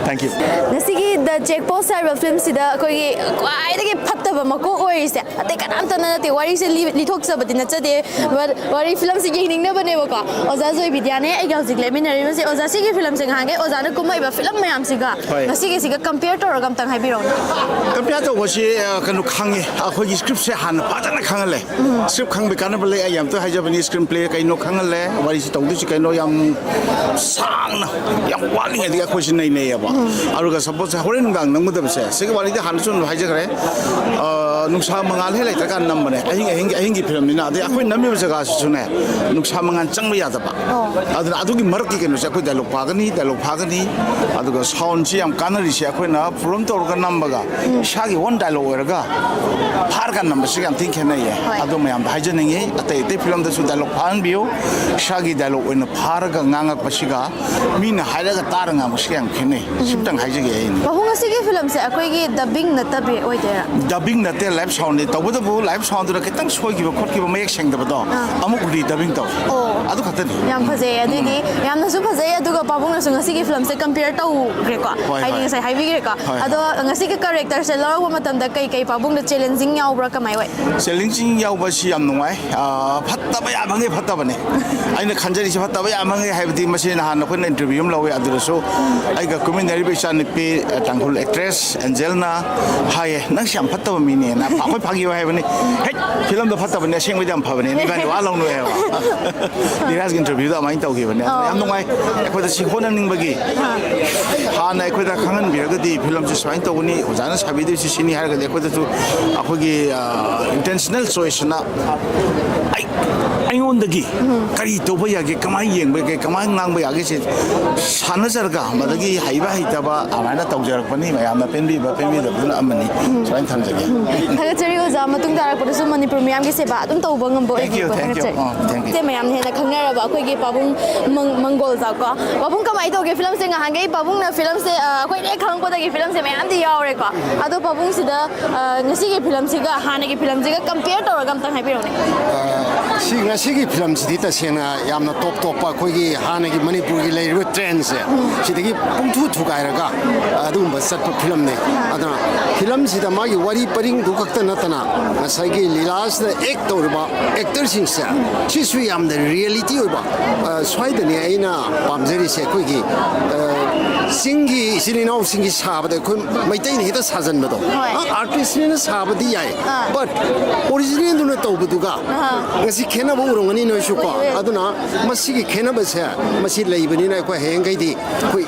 Thank you꯫ ꯉꯁꯤꯒꯤ The Check Post ꯍꯥꯏꯔꯤꯕ ꯐꯤꯂꯝꯁꯤꯗ ꯑꯩꯈꯣꯏꯒꯤ ꯈ꯭ꯋꯥꯏꯗꯒꯤ ꯐꯠꯇꯕ ꯃꯀꯣꯛ ꯑꯣꯏꯔꯤꯁꯦ ꯑꯇꯩ ꯀꯅꯥꯝꯇꯅ ꯅꯠꯇꯦ꯫ ꯋꯥꯔꯤꯁꯦ ꯂꯤ- ꯂꯤꯊꯣꯛꯆꯕꯗꯤ ꯅꯠꯆꯗꯦ, but ꯋꯥꯔꯤ ꯐꯤꯂꯝꯁꯦ ꯌꯦꯡꯅꯤꯡꯅꯕꯅꯦꯕꯀꯣ꯫ ꯑꯣꯖꯥ ꯖꯣꯏ ꯕꯤꯗ꯭ꯌꯥꯅꯦ ꯑꯩꯒ ꯍꯧꯖꯤꯛ ꯂꯦꯞꯃꯤꯟꯅꯔꯤꯕꯁꯦ꯫ ꯑꯣꯖꯥ, ꯁꯤꯒꯤ ꯐꯤꯂꯝꯁꯦ ꯉꯍꯥꯟꯈꯩ ꯑꯣꯖꯥꯅ ꯀꯨꯝꯃꯛꯏꯕ ꯐꯤꯂꯝ ꯃꯌꯥꯝꯁꯤꯒ ꯍꯣꯏ꯫ ꯉꯁꯤꯒꯤꯁꯤꯒ compare ꯇꯧꯔꯒ ꯑꯝꯇꯪ ꯍꯥꯏꯕꯤꯔꯛꯎꯅꯦ꯫ Compare ꯇꯧꯕꯁꯤ ꯑ, ꯀꯩꯅꯣ ꯈꯪꯉꯤ, ꯑꯩꯈꯣꯏꯒꯤ script ꯁꯦ ꯍꯥꯟꯅ ꯐꯖꯅ ꯈꯪꯍꯜꯂꯦ꯫ Script ꯈꯪꯕꯩ ꯀꯥꯟꯅꯕ ꯂꯩ꯫ ꯑꯩ ꯑꯝꯇ ꯍꯥꯏꯖꯕꯅꯤ, screen play ꯀꯩꯅꯣ ꯈꯪꯍꯜꯂꯦ, ꯋꯥꯔꯤꯁꯤ ꯇꯧꯗꯣꯏꯁꯤ ꯀꯩꯅꯣ ꯌꯥꯝ ꯁꯥꯡꯅ, ꯌꯥꯝ ꯋꯥꯠꯂꯤꯉꯩꯗꯒꯤ ꯑꯩꯈꯣꯏꯁꯤ ꯅꯩꯅꯩꯌꯦꯕ꯫ ꯑꯗꯨꯒ suppose ꯍꯣꯔꯦꯟ ꯅꯨꯡꯗꯥꯡ ꯅꯝꯒꯗꯕꯁꯦ, ꯁꯤꯒꯤ ꯋꯥꯔꯤꯗꯤ ꯍꯥꯟꯅꯁꯨ ꯑꯗꯨꯝ ꯍꯥꯏꯖꯈ꯭ꯔꯦ꯫ ꯑ, ꯅꯨꯡꯁꯥ ꯃꯉꯥꯜ ꯍꯦꯛ ꯂꯩꯇ꯭ꯔꯀꯥꯟꯗ ꯅꯝꯕꯅꯦ꯫ ꯑꯍꯤꯡ, ꯑꯍꯤꯡꯒꯤ, ꯑꯍꯤꯡꯒꯤ ꯐꯤꯂꯝꯅꯤꯅ꯫ ꯑꯗꯩ ꯑꯩꯈꯣꯏ ꯅꯝꯃꯤꯕ ꯖꯒꯥꯁꯤꯁꯨꯅꯦ, ꯅꯨꯡꯁꯥ ꯃꯉꯥꯜ ꯆꯪꯕ ꯌꯥꯗꯕ꯫ ꯑꯗꯨꯅ ꯑꯗꯨꯒꯤ ꯃꯔꯛꯀꯤ ꯀꯩꯅꯣꯁꯦ ꯑꯩꯈꯣꯏ dialogue ꯐꯥꯒꯅꯤ, dialogue ꯐꯥꯒꯅꯤ, ꯑꯗꯨꯒ sound ꯁꯤ ꯌꯥꯝ ꯀꯥꯟꯅꯔꯤꯁꯦ ꯑꯩꯈꯣꯏꯅ ꯄꯨꯔꯝ ꯇꯧꯔꯒ ꯅꯝꯕꯒ ꯏꯁꯥꯒꯤ own dialogue ꯑꯣꯏꯔꯒ ꯐꯥꯔꯀꯥꯟ ꯅꯝꯕꯁꯤꯒ ꯌꯥꯝ ꯊꯤꯅ ꯈꯦꯠꯅꯩꯌꯦ꯫ ꯍꯣꯏ꯫ ꯑꯗꯨ ꯃꯌꯥꯝꯗ ꯍꯥꯏꯖꯅꯤꯡꯉꯤ꯫ ꯑꯇꯩ ꯑꯇꯩ ꯐꯤꯂꯝꯗꯁꯨ dialogue ꯐꯥꯍꯟꯕꯤꯌꯨ, ꯏꯁꯥꯒꯤ dialogue ꯑꯣꯏꯅ ꯐꯥꯔꯒ ꯉꯥꯡꯉꯛꯄꯁꯤꯒ ꯃꯤꯅ ꯍꯥꯏꯔꯒ ꯇꯥꯔ ꯉꯥꯡꯕꯁꯤꯒ ꯌꯥꯝ ꯈꯦꯠꯅꯩ꯫ ꯁꯤꯝꯇꯪ ꯍꯥꯏꯖꯒꯦ ꯑꯩꯅ꯫ ꯄꯥꯕꯨꯡ, ꯉꯁꯤꯒꯤ ꯐꯤꯂꯝꯁꯦ ꯑꯩꯈꯣꯏꯒꯤ dubbing ꯅꯠꯇꯕꯤ ꯑꯣꯏꯗꯣꯏꯔꯥ? Dubbing ꯅꯠꯇꯦ, live sound ꯅꯤ꯫ ꯇꯧꯕꯇꯕꯨ live sound ꯗꯨꯅ ꯈꯤꯇꯪ ꯁꯣꯏꯈꯤꯕ ꯈꯣꯠꯈꯤꯕ, ꯃꯌꯦꯛ ꯁꯦꯡꯗꯕꯗꯣ ꯑꯥ꯫ ꯑꯃꯨꯛ redubbing ꯇꯧ꯫ ꯑꯣ꯫ ꯑꯗꯨ ꯈꯛꯇꯅꯤ꯫ ꯌꯥꯝ ꯐꯖꯩ꯫ ꯑꯗꯨꯏꯗꯤ ꯌꯥꯝꯅꯁꯨ ꯐꯖꯩ, ꯑꯗꯨꯒ ꯄꯥꯕꯨꯡꯅꯁꯨ ꯉꯁꯤꯒꯤ ꯐꯤꯂꯝꯁꯦ compare ꯇꯧꯈ꯭ꯔꯦꯀꯣ꯫ ꯍꯣꯏ, ꯍꯥꯏꯗꯤ ꯍꯣꯏ꯫ ꯉꯁꯥꯏ ꯍꯥꯏꯕꯤꯈ꯭ꯔꯦꯀꯣ꯫ ꯍꯣꯏ, ꯑꯗꯣ ꯍꯣꯏ꯫ ꯉꯁꯤꯒꯤ character ꯁꯦ ꯂꯧꯔꯛꯄ ꯃꯇꯝꯗ ꯀꯩ ꯀꯩ ꯄꯥꯕꯨꯡꯗ challenging ꯌꯥꯎꯕ꯭ꯔꯥ, ꯀꯃꯥꯏ ꯑꯣꯏ? Challenging ꯌꯥꯎꯕꯁꯤ ꯌꯥꯝ ꯅꯨꯡꯉꯥꯏ꯫ ꯑꯥ, ꯐꯠꯇꯕ ꯌꯥꯝꯃꯉꯩ ꯐꯠꯇꯕꯅꯦ꯫ ꯑꯩꯅ ꯈꯟꯖꯔꯤꯁꯦ ꯐꯠꯇꯕ ꯌꯥꯝꯃꯉꯩ ꯍꯥꯏꯕꯗꯤ ꯃꯁꯤ ꯅꯍꯥꯟ ꯑꯩꯈꯣꯏꯅ interview ꯑꯃ ꯂꯧꯋꯦ, ꯑꯗꯨꯗꯁꯨ ꯑꯩꯒ ꯀꯨꯝꯃꯤꯟꯅꯔꯤꯕ ꯏꯆꯥꯅꯨꯄꯤ, ꯑ, ꯇꯥꯡꯈꯨꯜ actress ꯑꯦꯟꯖꯦꯜꯅ ꯍꯥꯏꯌꯦ, "ꯅꯪꯁꯦ ꯌꯥꯝ ꯐꯠꯇꯕ ꯃꯤꯅꯦꯅ"꯫ ꯑꯩꯈꯣꯏ ꯐꯥꯒꯤ ꯑꯣꯏ ꯍꯥꯏꯕꯅꯤ, "ꯍꯦꯠ, ꯐꯤꯂꯝꯗꯣ ꯐꯠꯇꯕꯅꯦ, ꯑꯁꯦꯡꯕꯩꯗꯤ ꯌꯥꯝ ꯐꯕꯅꯦ, ꯏꯕꯥꯅꯤ ꯋꯥ ꯂꯧꯅꯨ" ꯍꯥꯏꯕ꯫ ꯙꯤꯔꯥꯖꯀꯤ interview ꯗ ꯑꯗꯨꯃꯥꯏꯅ ꯇꯧꯈꯤꯕꯅꯦ꯫ ꯑꯗꯨꯅ ꯌꯥꯝ ꯅꯨꯡꯉꯥꯏ꯫ ꯑꯩꯈꯣꯏꯗ ꯁꯤ ꯍꯣꯠꯅꯅꯤꯡꯕꯒꯤ, ꯍꯥꯟꯅ ꯑꯩꯈꯣꯏꯗ ꯈꯪꯍꯟꯕꯤꯔꯒꯗꯤ ꯐꯤꯂꯝꯁꯦ ꯁꯨꯃꯥꯏꯅ ꯇꯧꯒꯅꯤ, ꯑꯣꯖꯥꯅ ꯁꯥꯕꯤꯗꯣꯏꯁꯤ ꯁꯤꯅꯤ ꯍꯥꯏꯔꯒꯗꯤ ꯑꯩꯈꯣꯏꯗꯁꯨ ꯑꯩꯈꯣꯏꯒꯤ, ꯑ, intentional choice ꯅ ꯑꯩ-, ꯑꯩꯉꯣꯟꯗꯒꯤ ꯀꯔꯤ ꯇꯧꯕ ꯌꯥꯒꯦ, ꯀꯃꯥꯏꯅ ꯌꯦꯡꯕ ꯌꯥꯒꯦ, ꯀꯃꯥꯏꯅ ꯉꯥꯡꯕ ꯌꯥꯒꯦ, ꯁꯤ ꯁꯥꯟꯅꯖꯔꯒ ꯃꯗꯒꯤ ꯍꯩꯕ ꯍꯩꯇꯕ ꯑꯗꯨꯃꯥꯏꯅ ꯇꯧꯖꯔꯛꯄꯅꯤ꯫ ꯃꯌꯥꯝꯅ ꯄꯦꯟꯕꯤꯕ ꯄꯦꯟꯕꯤꯗꯕꯗꯨꯅ ꯑꯃꯅꯤ꯫ ꯁꯨꯃꯥꯏꯅ ꯊꯝꯖꯒꯦ꯫ ꯊꯥꯒꯠꯆꯔꯤ ꯑꯣꯖꯥ, ꯃꯇꯨꯡ ꯇꯥꯔꯛꯄꯗꯁꯨ ꯃꯅꯤꯄꯨꯔ ꯃꯤꯌꯥꯝꯒꯤ ꯁꯦꯕꯥ ꯑꯗꯨꯝ ꯇꯧꯕ ꯉꯝꯕ Thank you, ꯑꯣꯏꯕꯤꯌꯨꯀꯣ꯫ Thank you꯫ ꯊꯥꯒꯠꯆꯔꯤ꯫ ꯑꯣ, thank you꯫ ꯏꯆꯦ ꯃꯌꯥꯝꯅ ꯍꯦꯟꯅ ꯈꯪꯅꯔꯕ ꯑꯩꯈꯣꯏꯒꯤ ꯄꯥꯕꯨꯡ ꯃꯪ-, ꯃꯪꯒꯣꯜ ꯖꯥꯎ ꯀꯣ꯫ ꯄꯥꯕꯨꯡ, ꯀꯃꯥꯏꯅ ꯇꯧꯒꯦ ꯐꯤꯂꯝꯁꯦ? ꯉꯍꯥꯟꯈꯩ ꯄꯥꯕꯨꯡꯅ ꯐꯤꯂꯝꯁꯦ, ꯑ, ꯑꯩꯈꯣꯏꯅ ꯍꯦꯛ ꯈꯪꯉꯛꯄꯗꯒꯤ ꯐꯤꯂꯝꯁꯦ ꯃꯌꯥꯝꯗꯤ ꯌꯥꯎꯔꯦꯀꯣ꯫ ꯑꯗꯣ ꯄꯥꯕꯨꯡꯁꯤꯗ, ꯑ, ꯉꯁꯤꯒꯤ ꯐꯤꯂꯝꯁꯤꯒ ꯍꯥꯟꯅꯒꯤ ꯐꯤꯂꯝꯁꯤꯒ compare ꯇꯧꯔꯒ ꯑꯝꯇꯪ ꯍꯥꯏꯕꯤꯔꯛꯎꯅꯦ꯫ ꯑ, ꯁꯤ ꯉꯁꯤꯒꯤ ꯐꯤꯂꯝꯁꯤꯗꯤ ꯇꯁꯦꯡꯅ ꯌꯥꯝꯅ top ꯇꯣꯞꯄ ꯑꯩꯈꯣꯏꯒꯤ ꯍꯥꯟꯅꯒꯤ ꯃꯅꯤꯄꯨꯔꯒꯤ ꯂꯩꯔꯤꯕ trend ꯁꯦ ꯁꯤꯗꯒꯤ ꯄꯨꯡꯊꯨ ꯊꯨꯒꯥꯏꯔꯒ ꯑꯗꯨꯒꯨꯝꯕ ꯆꯠꯄ ꯐꯤꯂꯝꯅꯤ꯫ ꯑꯗꯨꯅ ꯐꯤꯂꯝ ꯁꯤꯗ ꯃꯥꯒꯤ ꯋꯥꯔꯤ ꯄꯔꯤꯡꯗꯨ ꯈꯛꯇ ꯅꯠꯇꯅ ꯉꯁꯥꯏꯒꯤ ꯂꯤꯂꯥꯁꯤꯗ ꯑꯦꯛ ꯇꯧꯔꯤꯕ ꯑꯦꯛꯇꯔꯁꯤꯡꯁꯦ, ꯁꯤꯁꯨ ꯌꯥꯝꯅ ꯔꯤꯌꯦꯂꯤꯇꯤ ꯑꯣꯏꯕ꯫ ꯑ, ꯁ꯭ꯋꯥꯏꯗꯅꯤ ꯑꯩꯅ ꯄꯥꯝꯖꯔꯤꯁꯦ꯫ ꯑꯩꯈꯣꯏꯒꯤ, ꯑ, ꯆꯤꯡꯒꯤ ꯏꯆꯤꯜ ꯏꯅꯥꯎꯁꯤꯡꯒꯤ ꯁꯥꯕꯗ ꯑꯩꯈꯣꯏ ꯃꯩꯇꯩꯅ ꯍꯦꯛꯇ ꯁꯥꯖꯟꯕꯗꯣ꯫ ꯍꯣꯏ꯫ ꯑ, ꯑꯥꯔꯇꯤꯁꯅꯤꯅ ꯁꯥꯕꯗꯤ ꯌꯥꯏ, ꯑꯥ꯫ But ꯑꯣꯔꯤꯖꯤꯅꯦꯜꯗꯨꯅ ꯇꯧꯕꯗꯨꯒ ꯑꯥ꯫ ꯉꯁꯤ ꯈꯦꯠꯅꯕ ꯎꯔꯝꯒꯅꯤ ꯅꯣꯏꯁꯨ ꯀꯣ꯫ ꯎꯏ, ꯎꯏ꯫ ꯑꯗꯨꯅ ꯃꯁꯤꯒꯤ ꯈꯦꯠꯅꯕꯁꯦ ꯃꯁꯤ ꯂꯩꯕꯅꯤꯅ ꯑꯩꯈꯣꯏ ꯍꯌꯦꯡꯈꯩꯗꯤ ꯑꯩꯈꯣꯏ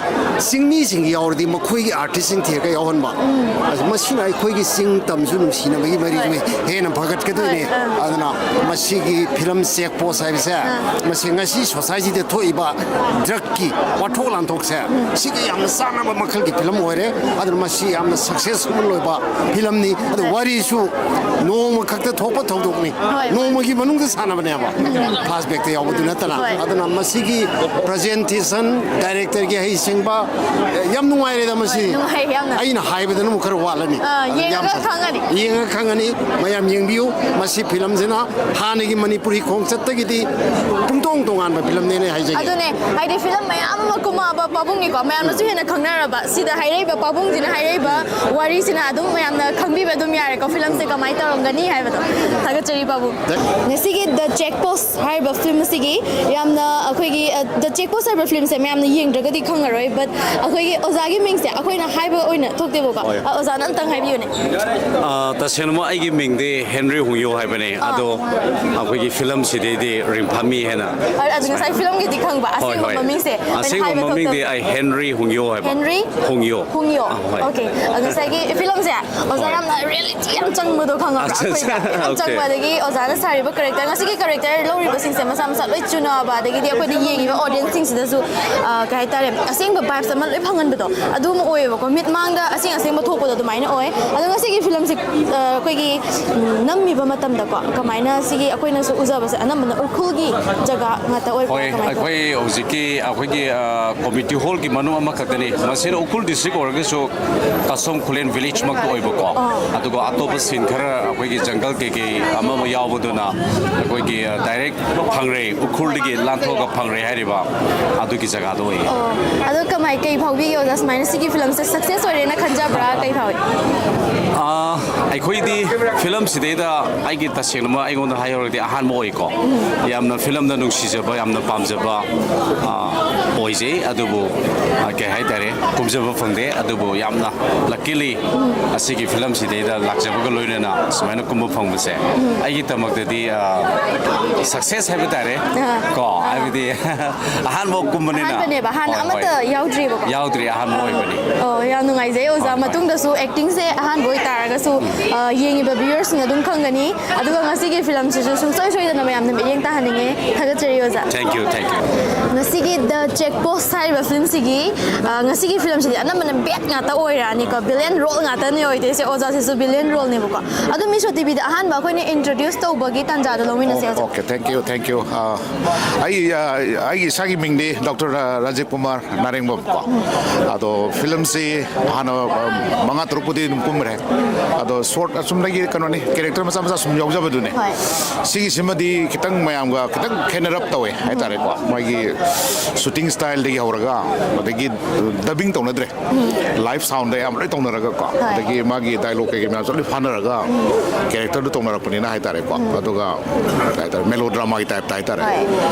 ꯆꯤꯡꯃꯤꯁꯤꯡ ꯌꯥꯎꯔꯗꯤ ꯃꯈꯣꯏꯒꯤ ꯑꯥꯔꯇꯤꯁꯁꯤꯡ ꯊꯤꯔꯒ ꯌꯥꯎꯍꯟꯕ꯫ ꯑꯁ, ꯃꯁꯤꯅ ꯑꯩꯈꯣꯏꯒꯤ ꯆꯤꯡ ꯇꯝꯁꯨ ꯅꯨꯡꯁꯤꯅꯕꯒꯤ ꯃꯔꯤꯁꯨ ꯍꯣꯏ꯫ ꯍꯦꯟꯅ ꯐꯒꯠꯀꯗꯣꯏꯅꯤ꯫ ꯍꯣꯏ, ꯑꯥ꯫ ꯑꯗꯨꯅ ꯃꯁꯤꯒꯤ ꯐꯤꯂꯝ ꯆꯦꯛ ꯄꯣꯁ ꯍꯥꯏꯕꯁꯦ, ꯑꯥ꯫ ꯃꯁꯤ ꯉꯁꯤ ꯁꯣꯁꯥꯏꯇꯤꯗ ꯊꯣꯛꯏꯕ ꯗ꯭ꯔꯛꯀꯤ ꯋꯥꯊꯣꯛ ꯂꯥꯟꯊꯣꯛꯁꯦ, ꯁꯤꯒ ꯌꯥꯝꯅ ꯆꯥꯟꯅꯕ ꯃꯈꯜꯒꯤ ꯐꯤꯂꯝ ꯑꯣꯏꯔꯦ꯫ ꯑꯗꯨꯅ ꯃꯁꯤ ꯌꯥꯝꯅ ꯁꯛꯁꯦꯁꯐꯨꯜ ꯑꯣꯏꯕ ꯐꯤꯂꯝꯅꯤ꯫ ꯑꯗꯨ ꯍꯣꯏ꯫ ꯋꯥꯔꯤꯁꯨ ꯅꯣꯡꯃ ꯈꯛꯇ ꯊꯣꯛꯄ ꯊꯧꯗꯣꯛꯅꯤ꯫ ꯍꯣꯏ, ꯍꯣꯏ꯫ ꯅꯣꯡꯃꯒꯤ ꯃꯅꯨꯡꯗ ꯁꯥꯟꯅꯕꯅꯦꯕ꯫ ꯐ꯭ꯂꯥꯁꯕꯦꯛꯇ ꯌꯥꯎꯕꯗꯨ ꯅꯠꯇꯅ꯫ ꯍꯣꯏ꯫ ꯑꯗꯨꯅ ꯃꯁꯤꯒꯤ ꯄ꯭ꯔꯖꯦꯟꯇꯦꯁꯟ, ꯗꯥꯏꯔꯦꯛꯇꯔꯒꯤ ꯍꯩꯁꯤꯡꯕ, ꯌꯥꯝ ꯅꯨꯡꯉꯥꯏꯔꯦꯗ ꯃꯁꯤ꯫ ꯍꯣꯏ, ꯅꯨꯡꯉꯥꯏ ꯌꯥꯝꯅ꯫ ꯑꯩꯅ ꯍꯥꯏꯕꯗꯅ ꯑꯃꯨꯛ ꯈꯔ ꯋꯥꯠꯂꯅꯤ꯫ ꯑꯥ, ꯑꯗꯨ ꯌꯥꯝ ꯌꯦꯡꯉꯒ ꯐꯖ-, ꯈꯪꯉꯅꯤ꯫ ꯌꯦꯡꯉꯒ ꯈꯪꯉꯅꯤ꯫ ꯃꯌꯥꯝ ꯌꯦꯡꯕꯤꯌꯨ꯫ ꯃꯁꯤ ꯐꯤꯂꯝꯁꯤꯅ ꯍꯥꯟꯅꯒꯤ ꯃꯅꯤꯄꯨꯔꯤ ꯈꯣꯡꯆꯠꯇꯒꯤꯗꯤ ꯄꯨꯡꯇꯣꯡ ꯇꯣꯉꯥꯟꯕ ꯐꯤꯂꯝꯅꯦꯅ ꯍꯥꯏꯖꯒꯦ꯫ ꯑꯗꯨꯅꯦ, ꯍꯥꯏꯗꯤ ꯐꯤꯂꯝ ꯃꯌꯥꯝ ꯑꯃ ꯀꯨꯝꯃꯛꯑꯕ ꯄꯥꯕꯨꯡꯅꯤꯀꯣ, ꯃꯌꯥꯝꯅꯁꯨ ꯍꯦꯟꯅ ꯈꯪꯅꯔꯕ꯫ ꯁꯤꯗ ꯍꯥꯏꯔꯛꯏꯕ ꯄꯥꯕꯨꯡꯁꯤꯅ ꯍꯥꯏꯔꯛꯏꯕ ꯋꯥꯔꯤꯁꯤꯅ ꯑꯗꯨꯝ ꯃꯌꯥꯝꯅ ꯈꯪꯕꯤꯕ ꯑꯗꯨꯝ ꯌꯥꯔꯦꯀꯣ, ꯐꯤꯂꯝꯁꯦ ꯀꯃꯥꯏꯅ ꯇꯧꯔꯝꯒꯅꯤ ꯍꯥꯏꯕꯗꯣ꯫ ꯊꯥꯒꯠꯆꯔꯤ ꯄꯥꯕꯨꯡ꯫ ꯉꯁꯤꯒꯤ The Check Post ꯍꯥꯏꯔꯤꯕ ꯐꯤꯂꯝ ꯑꯁꯤꯒꯤ ꯌꯥꯝꯅ ꯑꯩꯈꯣꯏꯒꯤ, ꯑ, The Check Post ꯍꯥꯏꯔꯤꯕ ꯐꯤꯂꯝꯁꯦ ꯃꯌꯥꯝꯅ ꯌꯦꯡꯗ꯭ꯔꯒꯗꯤ ꯈꯪꯉꯔꯣꯏ, but ꯑꯩꯈꯣꯏꯒꯤ ꯑꯣꯖꯥꯒꯤ ꯃꯤꯡꯁꯦ ꯑꯩꯈꯣꯏꯅ ꯍꯥꯏꯕ ꯑꯣꯏꯅ ꯊꯣꯛꯇꯦꯕꯀꯣ꯫ ꯍꯣꯏ꯫ ꯑ, ꯑꯣꯖꯥꯅ ꯑꯝꯇꯪ ꯍꯥꯏꯕꯤꯌꯨꯅꯦ꯫ ꯑ, ꯇꯁꯦꯡꯅꯃꯛ ꯑꯩꯒꯤ ꯃꯤꯡꯗꯤ ꯍꯦꯟꯔꯤ ꯍꯣꯡꯌꯣ ꯍꯥꯏꯕꯅꯦ꯫ ꯑꯥ꯫ ꯑꯗꯣ ꯑꯩꯈꯣꯏꯒꯤ ꯐꯤꯂꯝꯁꯤꯗꯩꯗꯤ ꯔꯤꯡꯐꯥꯃꯤ ꯍꯥꯏꯅ꯫ ꯑ, ꯑꯗꯨ ꯉꯁꯥꯏ ꯐꯤꯂꯝꯒꯤꯗꯤ ꯈꯪꯕ, ꯍꯣꯏ, ꯑꯁꯦꯡꯕ ꯍꯣꯏ꯫ ꯃꯃꯤꯡꯁꯦ ꯑꯩꯅ ꯑꯁꯦꯡꯕ ꯍꯥꯏꯕ ꯃꯃꯤꯡꯗꯤ ꯊꯣꯛꯇꯕ꯫ ꯑꯩ ꯍꯦꯟꯔꯤ ꯍꯣꯡꯌꯣ ꯍꯥꯏꯕ꯫ ꯍꯦꯟꯔꯤ? ꯍꯣꯡꯌꯣ꯫ ꯍꯣꯡꯌꯣ꯫ ꯑꯥ, ꯍꯣꯏ꯫ Okay꯫ ꯑ, ꯉꯁꯥꯏꯒꯤ ꯐꯤꯂꯝꯁꯦ ꯑꯣꯖꯥ ꯍꯣꯏ꯫ ꯌꯥꯝꯅ ꯔꯤꯌꯦꯂꯤꯇꯤ ꯌꯥꯝ ꯆꯪꯕꯗꯣ ꯈꯪꯉꯕ꯭ꯔꯥ? ꯑꯠꯆꯥ, ꯑꯠꯆꯥ꯫ ꯑꯩꯈꯣꯏꯗ ꯌꯥꯝ Okay꯫ ꯆꯪꯕ, ꯑꯗꯒꯤ ꯑꯣꯖꯥꯅ ꯁꯥꯔꯤꯕ ꯀꯦꯔꯦꯛꯇꯔ, ꯉꯁꯤꯒꯤ ꯀꯦꯔꯦꯛꯇꯔ ꯂꯧꯔꯤꯕꯁꯤꯡꯁꯦ ꯃꯁꯥ ꯃꯁꯥ ꯂꯣꯏ ꯆꯨꯅꯕ, ꯑꯗꯒꯤꯗꯤ ꯑꯩꯈꯣꯏꯗ ꯌꯦꯡꯉꯤꯕ ꯑꯣꯗꯤꯌꯦꯟꯁꯁꯤꯡꯁꯤꯗꯁꯨ, ꯑ, ꯀꯩ ꯍꯥꯏꯇꯥꯔꯦ, ꯑꯁꯦꯡꯕ ꯚꯥꯏꯕꯁ ꯑꯃ ꯂꯣꯏ ꯐꯪꯍꯟꯕꯗꯣ ꯑꯗꯨ ꯑꯃ ꯑꯣꯏꯌꯦꯕꯀꯣ꯫ ꯃꯤꯠꯃꯥꯡꯗ ꯑꯁꯦꯡ ꯑꯁꯦꯡꯕ ꯊꯣꯛꯄꯗꯣ ꯑꯗꯨꯃꯥꯏꯅ ꯑꯣꯏ꯫ ꯑꯗꯣ ꯉꯁꯤꯒꯤ ꯐꯤꯂꯝꯁꯦ, ꯑ, ꯑꯩꯈꯣꯏꯒꯤ, ꯎꯝ, ꯅꯝꯃꯤꯕ ꯃꯇꯝꯗꯀꯣ ꯀꯃꯥꯏꯅ ꯁꯤꯒꯤ ꯑꯩꯈꯣꯏꯅꯁꯨ ꯎꯖꯕꯁꯦ ꯑꯅꯝꯕꯅ ꯎꯈ꯭ꯔꯨꯜꯒꯤ ꯖꯒꯥ ꯉꯥꯛꯇ ꯑꯣꯏꯕ꯭ꯔꯥ? ꯍꯣꯏ, ꯀꯃꯥꯏꯅ ꯇꯧꯏ? ꯑꯩꯈꯣꯏ ꯍꯧꯖꯤꯛꯀꯤ ꯑꯩꯈꯣꯏꯒꯤ, ꯑ, ꯀꯝꯃ꯭ꯌꯨꯅꯤꯇꯤ ꯍꯣꯜꯒꯤ ꯃꯅꯨꯡ ꯑꯃꯈꯛꯇꯅꯤ꯫ ꯃꯁꯤꯅ ꯎꯈ꯭ꯔꯨꯜ ꯗꯤꯁꯇ꯭ꯔꯤꯛ ꯑꯣꯏꯔꯒꯁꯨ ꯀꯁꯣꯝ ꯈꯨꯂꯦꯟ ꯚꯤꯂꯦꯖꯃꯛꯇ ꯑꯣꯏꯕꯀꯣ꯫ ꯑꯥ꯫ ꯑꯗꯨꯒ ꯑꯇꯣꯞꯄ ꯁꯤꯟ ꯈꯔ ꯑꯩꯈꯣꯏꯒꯤ ꯖꯪꯒꯜ ꯀꯩꯀꯩ ꯑꯃ ꯑꯃ ꯌꯥꯎꯕꯗꯨꯅ ꯑꯩꯈꯣꯏꯒꯤ ꯗꯥꯏꯔꯦꯛ ꯐꯪꯔꯩ, ꯎꯈ꯭ꯔꯨꯜꯗꯒꯤ ꯂꯥꯟꯊꯣꯛꯑꯒ ꯐꯪꯔꯩ ꯍꯥꯏꯔꯤꯕ ꯑꯗꯨꯒꯤ ꯖꯒꯥꯗꯣ ꯑꯣꯏꯌꯦ꯫ ꯑꯣ, ꯑꯗꯣ ꯀꯃꯥꯏ ꯀꯩ ꯐꯥꯎꯕꯤꯒꯦ ꯑꯣꯖꯥ, ꯁꯨꯃꯥꯏꯅ ꯁꯤꯒꯤ ꯐꯤꯂꯝꯁꯦ ꯁꯛꯁꯦꯁ ꯑꯣꯏꯔꯦꯅ ꯈꯟꯖꯕ꯭ꯔꯥ, ꯀꯩ ꯐꯥꯎꯏ? ꯑꯥ, ꯑꯩꯈꯣꯏꯗꯤ ꯐꯤꯂꯝꯁꯤꯗꯩꯗ ꯑꯩꯒꯤ ꯇꯁꯦꯡꯅꯃꯛ ꯑꯩꯉꯣꯟꯗ ꯍꯥꯏꯍꯧꯔꯒꯗꯤ ꯑꯍꯥꯟꯕ ꯑꯣꯏꯀꯣ꯫ ꯌꯥꯝꯅ ꯐꯤꯂꯝꯗ ꯅꯨꯡꯁꯤꯖꯕ, ꯌꯥꯝꯅ ꯄꯥꯝꯖꯕ ꯑꯥ, ꯑꯣꯏꯖꯩ꯫ ꯑꯗꯨꯕꯨ ꯑꯥ, ꯀꯩ ꯍꯥꯏꯇꯥꯔꯦ, ꯀꯨꯝꯖꯕ ꯐꯪꯗꯦ꯫ ꯑꯗꯨꯕꯨ ꯌꯥꯝꯅ ꯂꯛꯀꯤꯂꯤ ꯑꯁꯤꯒꯤ ꯐꯤꯂꯝꯁꯤꯗꯩꯗ ꯂꯥꯛꯆꯕꯒ ꯂꯣꯏꯅꯅ ꯁꯨꯃꯥꯏꯅ ꯀꯨꯝꯕ ꯐꯪꯕꯁꯦ ꯑꯩꯒꯤꯗꯃꯛꯇꯗꯤ ꯁꯛꯁꯦꯁ ꯍꯥꯏꯕ ꯇꯥꯔꯦ꯫ ꯀꯣ, ꯍꯥꯏꯕꯗꯤ ꯑꯍꯥꯟꯕ ꯀꯨꯝꯕꯅꯤꯅ꯫ ꯑꯍꯥꯟꯕꯅꯦꯕ, ꯑꯍꯥꯟꯕ ꯍꯣꯏ, ꯍꯣꯏ꯫ ꯑꯃꯠꯇ ꯌꯥꯎꯗ꯭ꯔꯤꯕꯀꯣ꯫ ꯌꯥꯎꯗ꯭ꯔꯤ, ꯑꯍꯥꯟꯕ ꯑꯣꯏꯕꯅꯤ꯫ ꯑꯣ, ꯌꯥꯝ ꯅꯨꯡꯉꯥꯏꯖꯩ ꯑꯣꯖꯥ꯫ ꯍꯣꯏ, ꯍꯣꯏ꯫ ꯃꯇꯨꯡꯗꯁꯨ ꯑꯦꯛꯇꯤꯡꯁꯦ ꯑꯍꯥꯟꯕ ꯑꯣꯏꯇꯥꯔꯒꯁꯨ ꯑ, ꯌꯦꯡꯉꯤꯕ ꯚ꯭ꯌꯨꯌꯔꯁꯤꯡ ꯑꯗꯨꯝ ꯈꯪꯒꯅꯤ꯫ ꯑꯗꯨꯒ ꯉꯁꯤꯒꯤ ꯐꯤꯂꯝꯁꯤꯁꯨ ꯁꯨꯡꯁꯣꯏ ꯁꯣꯏꯗꯅ ꯃꯌꯥꯝꯅ ꯃꯤꯠꯌꯦꯡ ꯇꯥꯍꯟꯅꯤꯡꯉꯦ꯫ ꯊꯥꯒꯠꯆꯔꯤ ꯑꯣꯖꯥ꯫ Thank you, thank you. ꯉꯁꯤꯒꯤ ꯗ ꯆꯦꯛ ꯄꯣꯁ ꯍꯥꯏꯔꯤꯕ ꯐꯤꯂꯝꯁꯤꯒꯤ ꯑ, ꯉꯁꯤꯒꯤ ꯐꯤꯂꯝꯁꯤꯗꯤ ꯑꯅꯝꯕꯅ ꯕꯦꯠ ꯉꯥꯛꯇ ꯑꯣꯏꯔꯛꯑꯅꯤꯀꯣ, ꯚꯤꯂꯦꯟ ꯔꯣꯜ ꯉꯥꯛꯇꯅꯦ ꯑꯣꯏꯗꯣꯏꯁꯦ꯫ ꯑꯣꯖꯥꯁꯤꯁꯨ ꯚꯤꯂꯦꯟ ꯔꯣꯜꯅꯦꯕꯀꯣ꯫ ꯑꯗꯣ ꯃꯤꯁꯣ ꯇꯤꯚꯤꯗ ꯑꯍꯥꯟꯕ ꯑꯩꯈꯣꯏꯅ ꯏꯟꯇ꯭ꯔꯣꯗ꯭ꯌꯨꯁ ꯇꯧꯕꯒꯤ ꯇꯥꯟꯖꯥꯗꯣ ꯂꯧꯃꯤꯟꯅꯁꯦ ꯑꯣꯖꯥ꯫ Okay, thank you, thank you. ꯑꯥ, ꯑꯩ ꯑꯥ, ꯑꯩꯒꯤ ꯏꯁꯥꯒꯤ ꯃꯤꯡꯗꯤ ꯗꯣꯛꯇꯔ ꯔꯥꯖꯤꯕ ꯀꯨꯃꯥꯔ ꯅꯥꯔꯦꯡꯕꯝ ꯀꯣ꯫ ꯑꯗꯣ ꯐꯤꯂꯝꯁꯤ ꯍꯥꯟꯅ ꯑꯥ, ꯃꯉꯥ ꯇꯔꯨꯛꯄꯨꯗꯤ ꯑꯗꯨꯝ ꯀꯨꯝꯈ꯭ꯔꯦ꯫ ꯑꯗꯣ ꯁꯣꯔꯠ ꯑꯁꯨꯝꯗꯒꯤ ꯀꯩꯅꯣꯅꯤ, ꯀꯦꯔꯦꯛꯇꯔ ꯃꯆꯥ ꯃꯆꯥ ꯁꯨꯝ ꯌꯥꯎꯖꯕꯗꯨꯅꯤ꯫ ꯍꯣꯏ꯫ ꯁꯤꯒꯤꯁꯤꯃꯗꯤ ꯈꯤꯇꯪ ꯃꯌꯥꯝꯒ ꯈꯤꯇꯪ ꯈꯦꯠꯅꯔꯞ ꯇꯧꯋꯦ ꯍꯥꯏꯇꯥꯔꯦꯀꯣ꯫ ꯃꯥꯒꯤ ꯁꯨꯇꯤꯡ ꯁ꯭ꯇꯥꯏꯜꯗꯒꯤ ꯍꯧꯔꯒ ꯑꯗꯒꯤ ꯗꯕꯤꯡ ꯇꯧꯅꯗ꯭ꯔꯦ꯫ ꯂꯥꯏꯚ ꯁꯥꯎꯟꯗ ꯑꯌꯥꯝꯕ ꯂꯣꯏ ꯇꯧꯅꯔꯒꯀꯣ꯫ ꯍꯣꯏ꯫ ꯑꯗꯒꯤ ꯃꯥꯒꯤ ꯗꯥꯏꯂꯣꯛ ꯀꯩꯀꯩ ꯃꯌꯥꯝꯁꯨ ꯂꯣꯏ ꯐꯥꯅꯔꯒ ꯀꯦꯔꯦꯛꯇꯔꯗꯨ ꯇꯧꯅꯔꯛꯄꯅꯤꯅ ꯍꯥꯏꯇꯥꯔꯦꯀꯣ꯫ ꯑꯗꯨꯒ ꯀꯩ ꯍꯥꯏꯇꯥꯔꯦ, ꯃꯦꯂꯣ ꯗ꯭ꯔꯃꯥꯒꯤ ꯇꯥꯏꯞꯇ ꯍꯥꯏꯇꯥꯔꯦ꯫ ꯍꯣꯏ꯫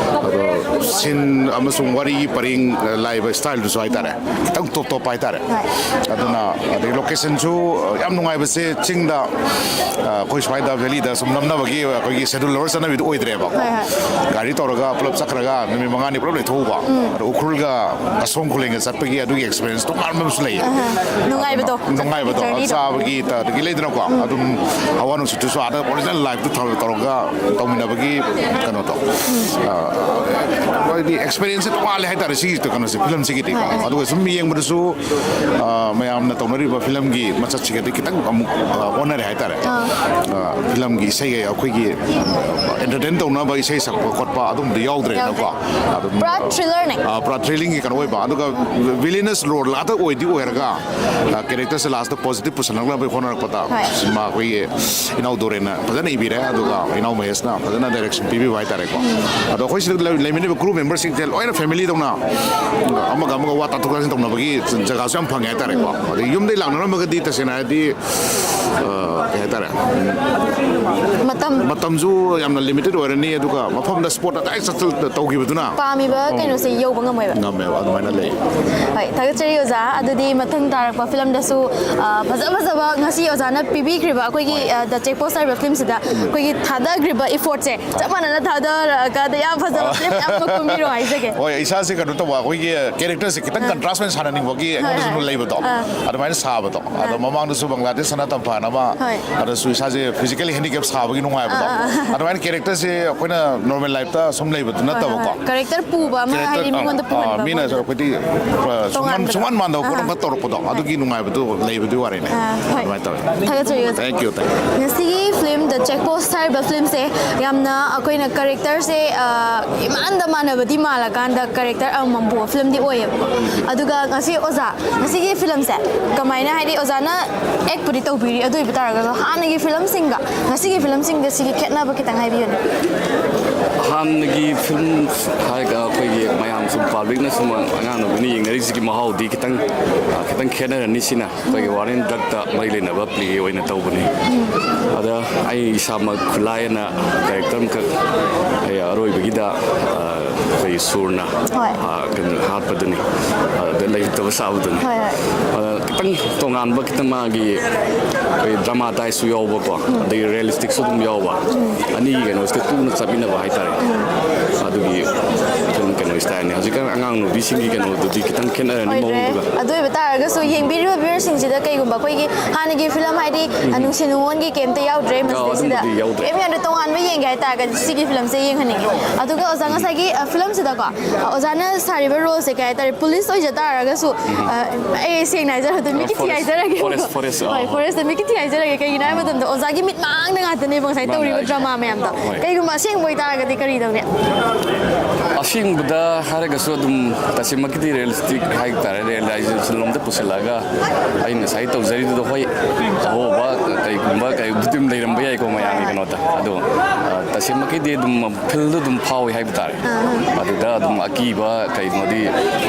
ꯑꯗꯣ ꯁꯤꯟ ꯑꯃꯁꯨꯡ ꯋꯥꯔꯤꯒꯤ ꯄꯔꯤꯡ ꯂꯥꯛꯏꯕ ꯁ꯭ꯇꯥꯏꯜꯗꯨꯁꯨ ꯍꯥꯏꯇꯥꯔꯦ, ꯈꯤꯇꯪ ꯇꯣꯞ ꯇꯣꯞꯄ ꯍꯥꯏꯇꯥꯔꯦ꯫ ꯍꯣꯏ꯫ ꯑꯗꯨꯅ ꯑꯗꯩ ꯂꯣꯀꯦꯁꯟꯁꯨ ꯌꯥꯝ ꯅꯨꯡꯉꯥꯏꯕꯁꯦ ꯆꯤꯡꯗ, ꯑ, ꯑꯩꯈꯣꯏ ꯁ꯭ꯋꯥꯏꯗ ꯚꯦꯂꯤꯗ ꯁꯨꯝ ꯅꯝꯅꯕꯒꯤ ꯑꯩꯈꯣꯏꯒꯤ ꯁꯦꯗꯨꯜ ꯂꯣꯏ ꯆꯠꯅꯕꯤꯗꯨ ꯑꯣꯏꯗ꯭ꯔꯦꯕ꯫ ꯍꯣꯏ, ꯍꯣꯏ꯫ ꯒꯥꯔꯤ ꯇꯧꯔꯒ ꯄꯨꯂꯞ ꯆꯠꯈ꯭ꯔꯒ ꯅꯨꯃꯤꯠ ꯃꯉꯥꯅꯤ ꯄꯨꯂꯞ ꯂꯩꯊꯣꯛꯎꯕ꯫ ꯑꯗꯣ ꯎꯈ꯭ꯔꯨꯜꯒ ꯑꯁꯣꯝ ꯈꯨꯂꯦꯟꯒ ꯆꯠꯄꯒꯤ ꯑꯗꯨꯒꯤ ꯑꯦꯛꯁꯄꯤꯔꯤꯌꯦꯟꯁ ꯇꯣꯉꯥꯟꯕ ꯑꯃꯁꯨ ꯂꯩꯌꯦ꯫ ꯅꯨꯡꯉꯥꯏꯕꯗꯣ꯫ ꯅꯨꯡꯉꯥꯏꯕꯗꯣ, Journey ꯗꯣ꯫ ꯆꯥꯕꯒꯤ ꯇ-, ꯑꯗꯒꯤ ꯂꯩꯗꯅꯀꯣ, ꯑꯗꯨꯝ ꯍꯋꯥ ꯅꯨꯡꯁꯤꯠꯇꯨꯁꯨ ꯑꯥꯗ ꯑꯣꯔꯤꯖꯤꯅꯦꯜ ꯂꯥꯏꯐꯇꯨ ꯊꯧ-, ꯇꯧꯔꯒ ꯇꯧꯃꯤꯟꯅꯕꯒꯤ ꯀꯩꯅꯣꯗꯣ꯫ ꯑ, ꯍꯥꯏꯗꯤ ꯑꯦꯛꯁꯄꯤꯔꯤꯌꯦꯟꯁꯁꯦ ꯇꯣꯉꯥꯜꯂꯦ ꯍꯥꯏꯇꯥꯔꯦ ꯁꯤꯒꯤ ꯀꯩꯅꯣꯁꯦ, ꯐꯤꯂꯝꯁꯤꯒꯤꯗꯤꯀꯣ꯫ ꯑꯗꯨꯒ ꯁꯨꯝ ꯌꯦꯡꯕꯗꯁꯨ, ꯑ, ꯃꯌꯥꯝꯅ ꯇꯧꯅꯔꯤꯕ ꯐꯤꯂꯝꯒꯤ ꯃꯆꯠꯁꯤꯒꯗꯤ ꯈꯤꯇꯪ ꯑꯃꯨꯛ, ꯑ, ꯑꯣꯟꯅꯔꯦ ꯍꯥꯏꯇꯥꯔꯦ꯫ ꯐꯤꯂꯝꯒꯤ ꯏꯁꯩꯒ ꯑꯩꯈꯣꯏꯒꯤ ꯑꯦꯟꯇꯔꯇꯦꯟ ꯇꯧꯅꯕ ꯏꯁꯩ ꯁꯛꯄ ꯈꯣꯠꯄ ꯑꯗꯨꯝꯕꯗꯤ ꯌꯥꯎꯗ꯭ꯔꯦꯅꯀꯣ꯫ ꯄꯨꯔꯥ ꯊ꯭ꯔꯤꯂꯔꯅꯦ꯫ ꯄꯨꯔꯥ ꯊ꯭ꯔꯤꯂꯤꯡꯒꯤ ꯀꯩꯅꯣ ꯑꯣꯏꯕ, ꯑꯗꯨꯒ ꯚꯤꯂꯦꯅꯁ ꯔꯣꯜ ꯉꯥꯛꯇ ꯑꯣꯏꯗꯤ ꯑꯣꯏꯔꯒ ꯀꯦꯔꯦꯛꯇꯔꯁꯦ ꯂꯥꯁꯇ ꯄꯣꯖꯤꯇꯤꯚ ꯄꯨꯁꯜꯂꯛꯅꯕꯒꯤ ꯍꯣꯠꯅꯔꯛꯄꯗ ꯃꯥ ꯑꯩꯈꯣꯏꯒꯤ ꯏꯅꯥꯎ ꯗꯣꯔꯦꯟꯅ ꯐꯖꯅ ꯏꯕꯤꯔꯦ, ꯑꯗꯨꯒ ꯏꯅꯥꯎ ꯃꯍꯦꯁꯅ ꯐꯖꯅ ꯗꯥꯏꯔꯦꯛꯁꯟ ꯄꯤꯕꯤꯕ ꯍꯥꯏꯇꯥꯔꯦꯀꯣ꯫ ꯑꯗꯣ ꯑꯩꯈꯣꯏ ꯁꯤꯗ ꯂꯩꯃꯤꯟꯅꯔꯤꯕ ꯀ꯭ꯔꯨ ꯃꯦꯝꯕꯔꯁꯤꯡꯁꯦ ꯂꯣꯏꯅ ꯐꯦꯃꯤꯂꯤꯗꯧꯅ ꯑꯃꯒ ꯑꯃꯒ ꯋꯥ ꯇꯥꯊꯣꯛ ꯇꯥꯁꯤꯟ ꯇꯧꯅꯕꯒꯤ ꯖꯒꯥꯁꯨ ꯌꯥꯝ ꯐꯪꯉꯦ ꯍꯥꯏꯇꯥꯔꯦꯀꯣ꯫ ꯑꯗꯩ ꯌꯨꯝꯗꯒꯤ ꯂꯥꯛꯅꯔꯝꯃꯒꯗꯤ ꯇꯁꯦꯡꯅ ꯍꯥꯏꯔꯗꯤ ꯀꯩ ꯍꯥꯏꯇꯥꯔꯦ, ꯃꯇꯝ ꯃꯇꯝꯁꯨ ꯌꯥꯝꯅ ꯂꯤꯃꯤꯇꯦꯠ ꯑꯣꯏꯔꯅꯤ, ꯑꯗꯨꯒ ꯃꯐꯝꯗ ꯁ꯭ꯄꯣꯠ ꯑꯗꯥꯏ ꯆꯠ ꯇꯧꯈꯤꯕꯗꯨꯅ ꯄꯥꯝꯃꯤꯕ ꯀꯩꯅꯣꯁꯦ ꯌꯧꯕ ꯉꯝꯃꯣꯏꯕ꯫ ꯉꯝꯃꯦꯕ꯫ ꯑꯗꯨꯃꯥꯏꯅ ꯂꯩ꯫ ꯍꯣꯏ, ꯊꯥꯒꯠꯆꯔꯤ ꯑꯣꯖꯥ꯫ ꯑꯗꯨꯗꯤ ꯃꯊꯪ ꯇꯥꯔꯛꯄ ꯐꯤꯂꯝꯗꯁꯨ ꯐꯖ ꯐꯖꯕ ꯉꯁꯤ ꯑꯣꯖꯥꯅ ꯄꯤꯕꯤꯈ꯭ꯔꯤꯕ ꯑꯩꯈꯣꯏꯒꯤ ꯗ ꯆꯦꯛ ꯄꯣꯁ ꯍꯥꯏꯔꯤꯕ ꯐꯤꯂꯝꯁꯤꯗ ꯑꯩꯈꯣꯏꯒꯤ ꯊꯥꯗꯈ꯭ꯔꯤꯕ ꯏꯐꯣꯔꯠꯁꯦ ꯆꯞ ꯃꯥꯟꯅꯅ ꯊꯥꯗꯔꯒ ꯌꯥꯝ ꯐꯖꯕ ꯐꯤꯂꯝ ꯌꯥꯝ ꯑꯃ ꯀꯨꯝꯕꯤꯔꯣ ꯍꯥꯏꯖꯒꯦ꯫ ꯍꯣꯏ, ꯏꯁꯥꯁꯦ ꯀꯩꯅꯣ ꯇꯧꯕ, ꯑꯩꯈꯣꯏꯒꯤ ꯀꯦꯔꯦꯛꯇꯔꯁꯦ ꯈꯤꯇꯪ ꯀꯟꯇ꯭ꯔꯥꯁ ꯑꯣꯏꯅ ꯁꯥꯟꯅꯅꯤꯡꯕꯒꯤ ꯑꯩꯉꯣꯟꯗꯁꯨ ꯂꯩꯕꯗꯣ, ꯑꯗꯨꯃꯥꯏꯅ ꯁꯥꯕꯗꯣ꯫ ꯑꯗꯣ ꯃꯃꯥꯡꯗꯁꯨ ꯕꯪꯒ꯭ꯂꯥꯗꯦꯁ ꯁꯅꯥꯇꯝꯐꯥꯟ ꯑꯃ, ꯍꯣꯏ꯫ ꯑꯗꯁꯨ ꯏꯁꯥꯁꯦ ꯐꯤꯖꯤꯀꯦꯂꯤ ꯍꯦꯟꯗꯤꯀꯦꯞ ꯁꯥꯕꯒꯤ ꯅꯨꯡꯉꯥꯏꯕꯗꯣ, ꯑꯗꯨꯃꯥꯏꯅ ꯀꯦꯔꯦꯛꯇꯔꯁꯦ ꯑꯩꯈꯣꯏꯅ ꯅꯣꯔꯃꯦꯜ ꯂꯥꯏꯐꯇ ꯁꯨꯝ ꯂꯩꯕꯗꯨ ꯅꯠꯇꯕꯀꯣ꯫ ꯀꯦꯔꯦꯛꯇꯔ ꯄꯨꯕ ꯑꯃ ꯍꯥꯏꯗꯤ ꯃꯤꯉꯣꯟꯗ ꯄꯨꯍꯟꯕ ꯃꯤꯅꯁꯨ ꯑꯃ꯫ ꯑꯩꯈꯣꯏꯗꯤ ꯁꯨꯡꯃꯥꯟ ꯁꯨꯡꯃꯥꯟ ꯃꯥꯟꯗꯕ ꯄꯣꯠ ꯑꯃꯈꯛ ꯇꯧꯔꯛꯄꯗꯣ, ꯑꯗꯨꯒꯤ ꯅꯨꯡꯉꯥꯏꯕꯗꯨ ꯂꯩꯕꯗꯨꯒꯤ ꯋꯥꯔꯤꯅꯦ꯫ ꯑꯥ, ꯍꯣꯏ꯫ ꯑꯗꯨꯃꯥꯏꯅ ꯇꯧꯋꯦ꯫ ꯊꯥꯒꯠꯆꯔꯤ ꯑꯣꯖꯥ꯫ Thank you, thank you. ꯉꯁꯤꯒꯤ ꯐꯤꯂꯝ ꯗ ꯆꯦꯛ ꯄꯣꯁ ꯍꯥꯏꯔꯤꯕ ꯐꯤꯂꯝꯁꯦ ꯌꯥꯝꯅ ꯑꯩꯈꯣꯏꯅ ꯀꯦꯔꯦꯛꯇꯔꯁꯦ ꯏꯃꯥꯟꯗ ꯃꯥꯟꯅꯕꯗꯤ ꯃꯥꯜꯂꯀꯥꯟꯗ ꯀꯦꯔꯦꯛꯇꯔ ꯑꯃꯃꯝ ꯄꯨꯕ ꯐꯤꯂꯝꯗꯤ ꯑꯣꯏꯌꯦꯕꯀꯣ꯫ ꯑꯗꯨꯒ ꯉꯁꯤ ꯑꯣꯖꯥ, ꯉꯁꯤꯒꯤ ꯐꯤꯂꯝꯁꯦ ꯀꯃꯥꯏꯅ, ꯍꯥꯏꯗꯤ ꯑꯣꯖꯥꯅ ꯑꯦꯛꯄꯨꯗꯤ ꯇꯧꯕꯤꯔꯤ, ꯑꯗꯨ ꯑꯣꯏꯕ ꯇꯥꯔꯒꯁꯨ ꯍꯥꯟꯅꯒꯤ ꯐꯤꯂꯝꯁꯤꯡꯒ ꯉꯁꯤꯒꯤ ꯐꯤꯂꯝꯁꯤꯡꯒ ꯁꯤꯒꯤ ꯈꯦꯠꯅꯕ ꯈꯤꯇꯪ ꯍꯥꯏꯕꯤꯌꯨꯅꯦ꯫ ꯍꯥꯟꯅꯒꯤ ꯐꯤꯂꯝ ꯍꯥꯏꯔꯒ ꯑꯩꯈꯣꯏꯒꯤ ꯃꯌꯥꯝ ꯁꯨꯝ ꯄꯥꯕ꯭ꯂꯤꯛꯅ ꯁꯨꯝ ꯑꯉꯥꯡ ꯅꯨꯕꯤꯅ ꯌꯦꯡꯅꯔꯤꯁꯤꯒꯤ ꯃꯍꯥꯎꯗꯤ ꯈꯤꯇꯪ, ꯑ, ꯈꯤꯇꯪ ꯈꯦꯠꯅꯔꯅꯤ꯫ ꯁꯤꯅ ꯑꯩꯈꯣꯏꯒꯤ ꯋꯥꯔ ꯑꯦꯟ ꯗ꯭ꯔꯛꯇ ꯃꯔꯤ ꯂꯩꯅꯕ ꯄ꯭ꯂꯦ ꯑꯣꯏꯅ ꯇꯧꯕꯅꯤ꯫ ꯑꯗ ꯑꯩ ꯏꯁꯥꯃꯛ ꯈꯨꯠꯂꯥꯏ ꯑꯅ ꯀꯦꯔꯦꯛꯇꯔ ꯑꯃꯈꯛ ꯑꯩ ꯑꯔꯣꯏꯕꯒꯤꯗ, ꯑ, ꯑꯩꯈꯣꯏ ꯁꯨꯔꯅ, ꯍꯣꯏ꯫ ꯑ, ꯀꯩꯅꯣ ꯍꯥꯠꯄꯗꯨꯅꯤ꯫ ꯑꯗ ꯂꯩꯇꯕ ꯁꯥꯕꯗꯨꯅꯤ꯫ ꯍꯣꯏ, ꯍꯣꯏ꯫ ꯑꯗ ꯈꯤꯇꯪ ꯇꯣꯉꯥꯟꯕ, ꯈꯤꯇꯪ ꯃꯥꯒꯤ ꯑꯩꯈꯣꯏ ꯗ꯭ꯔꯃꯥꯇꯥꯏꯁꯁꯨ ꯌꯥꯎꯕꯀꯣ, ꯑꯗꯒꯤ ꯔꯤꯌꯦꯂꯤꯁꯇꯤꯛꯁꯨ ꯑꯗꯨꯝ ꯌꯥꯎꯕ, ꯑꯅꯤꯒꯤ ꯀꯩꯅꯣꯁꯤꯗ ꯇꯨꯅ ꯆꯠꯃꯤꯟꯅꯕ ꯍꯥꯏꯇꯥꯔꯦ꯫ ꯑꯗꯨꯒꯤ ꯐꯤꯂꯝ ꯀꯩꯅꯣ ꯁ꯭ꯇꯥꯏꯜꯅꯤ꯫ ꯍꯧꯖꯤꯛꯀꯥꯟ ꯑꯉꯥꯡ ꯅꯨꯕꯤꯁꯤꯡꯒꯤ ꯀꯩꯅꯣꯗꯨꯗꯤ ꯈꯤꯇꯪ ꯈꯦꯠꯅꯔꯅꯤ ꯑꯣꯏꯗ꯭ꯔꯦ꯫ ꯃꯑꯣꯡꯗꯨꯒ꯫ ꯑꯗꯨ ꯑꯣꯏꯕ ꯇꯥꯔꯒꯁꯨ ꯌꯦꯡꯕꯤꯔꯤꯕ ꯚ꯭ꯌꯨꯋꯔꯁꯤꯡꯁꯤꯗ ꯀꯩꯒꯨꯝꯕ ꯑꯩꯈꯣꯏꯒꯤ ꯍꯥꯟꯅꯒꯤ ꯐꯤꯂꯝ ꯍꯥꯏꯗꯤ ꯅꯨꯡꯁꯤ ꯅꯨꯡꯉꯣꯟꯒꯤ ꯀꯩꯝꯇ ꯌꯥꯎꯗ꯭ꯔꯦ ꯃꯁꯤꯗꯩꯁꯤꯗ, ꯑꯗꯨꯝꯕꯗꯤ ꯌꯥꯎꯗ꯭ꯔꯦ꯫ ꯀꯩꯝ ꯌꯥꯎꯗ꯭ꯔꯦ, ꯇꯣꯉꯥꯟꯕ ꯌꯦꯡꯒꯦ ꯍꯥꯏꯇꯥꯔꯒꯗꯤ ꯁꯤꯒꯤ ꯐꯤꯂꯝꯁꯦ ꯌꯦꯡꯍꯟꯅꯤꯡꯉꯤ꯫ ꯑꯗꯨꯒ ꯑꯣꯖꯥ ꯉꯁꯥꯏꯒꯤ ꯑ, ꯐꯤꯂꯝꯁꯤꯗꯀꯣ, ꯑ, ꯑꯣꯖꯥꯅ ꯁꯥꯔꯤꯕ ꯔꯣꯜꯁꯦ ꯀꯩ ꯍꯥꯏꯇꯥꯔꯦ, ꯄꯨꯂꯤꯁ ꯑꯣꯏꯖ ꯇꯥꯔꯒꯁꯨ, ꯑ, ꯑꯩ ꯁꯦꯡꯅ ꯍꯥꯏꯖꯔꯕꯗ ꯃꯤꯠꯀꯤ ꯊꯤ ꯍꯥꯏꯖꯔꯒꯦ꯫ Forest, forest, ꯍꯣꯏ, ꯑꯥ꯫ Forest ꯇ ꯃꯤꯠꯀꯤ ꯊꯤ ꯍꯥꯏꯖꯔꯒꯦ꯫ ꯀꯩꯒꯤꯅꯣ ꯍꯥꯏꯕ ꯃꯇꯝꯗ ꯑꯣꯖꯥꯒꯤ ꯃꯤꯠꯃꯥꯡꯗ ꯉꯥꯛꯇꯅꯦꯕ ꯉꯁꯥꯏ ꯃꯥꯅꯦ, ꯇꯧꯔꯤꯕ ꯑꯩꯁꯨ꯫ Drama ꯃꯌꯥꯝꯗꯣ꯫ ꯍꯣꯏ꯫ ꯀꯩꯒꯨꯝꯕ ꯑꯁꯦꯡꯕ ꯑꯣꯏꯇꯥꯔꯒꯗꯤ ꯀꯔꯤ ꯇꯧꯅꯤ? ꯑꯁꯦꯡꯕꯗ ꯍꯥꯏꯔꯒꯁꯨ ꯑꯗꯨꯝ ꯇꯁꯦꯡꯃꯛꯀꯤꯗꯤ realistic ꯍꯥꯏ ꯇꯥꯔꯦ, realization ꯂꯣꯝꯗ ꯄꯨꯁꯤꯜꯂꯛꯑꯒ ꯑꯩꯅ ꯉꯁꯥꯏ ꯇꯧꯖꯔꯤꯗꯨꯗ ꯍꯣꯏ, ꯑꯍꯣꯕ ꯀꯩꯒꯨꯝꯕ ꯀꯩ ꯑꯗꯨꯝ ꯂꯩꯔꯝꯕ ꯌꯥꯏꯀꯣ ꯃꯌꯥꯝꯒꯤ ꯀꯩꯅꯣꯗ꯫ ꯑꯗꯣ, ꯑ, ꯇꯁꯦꯡꯃꯛꯀꯤꯗꯤ ꯑꯗꯨꯝ feel ꯗꯨ ꯑꯗꯨꯝ ꯐꯥꯎꯏ ꯍꯥꯏꯕ ꯇꯥꯔꯦ꯫ ꯑꯗꯨꯗ ꯑꯗꯨꯝ ꯑꯀꯤꯕ ꯀꯩꯅꯣꯗꯤ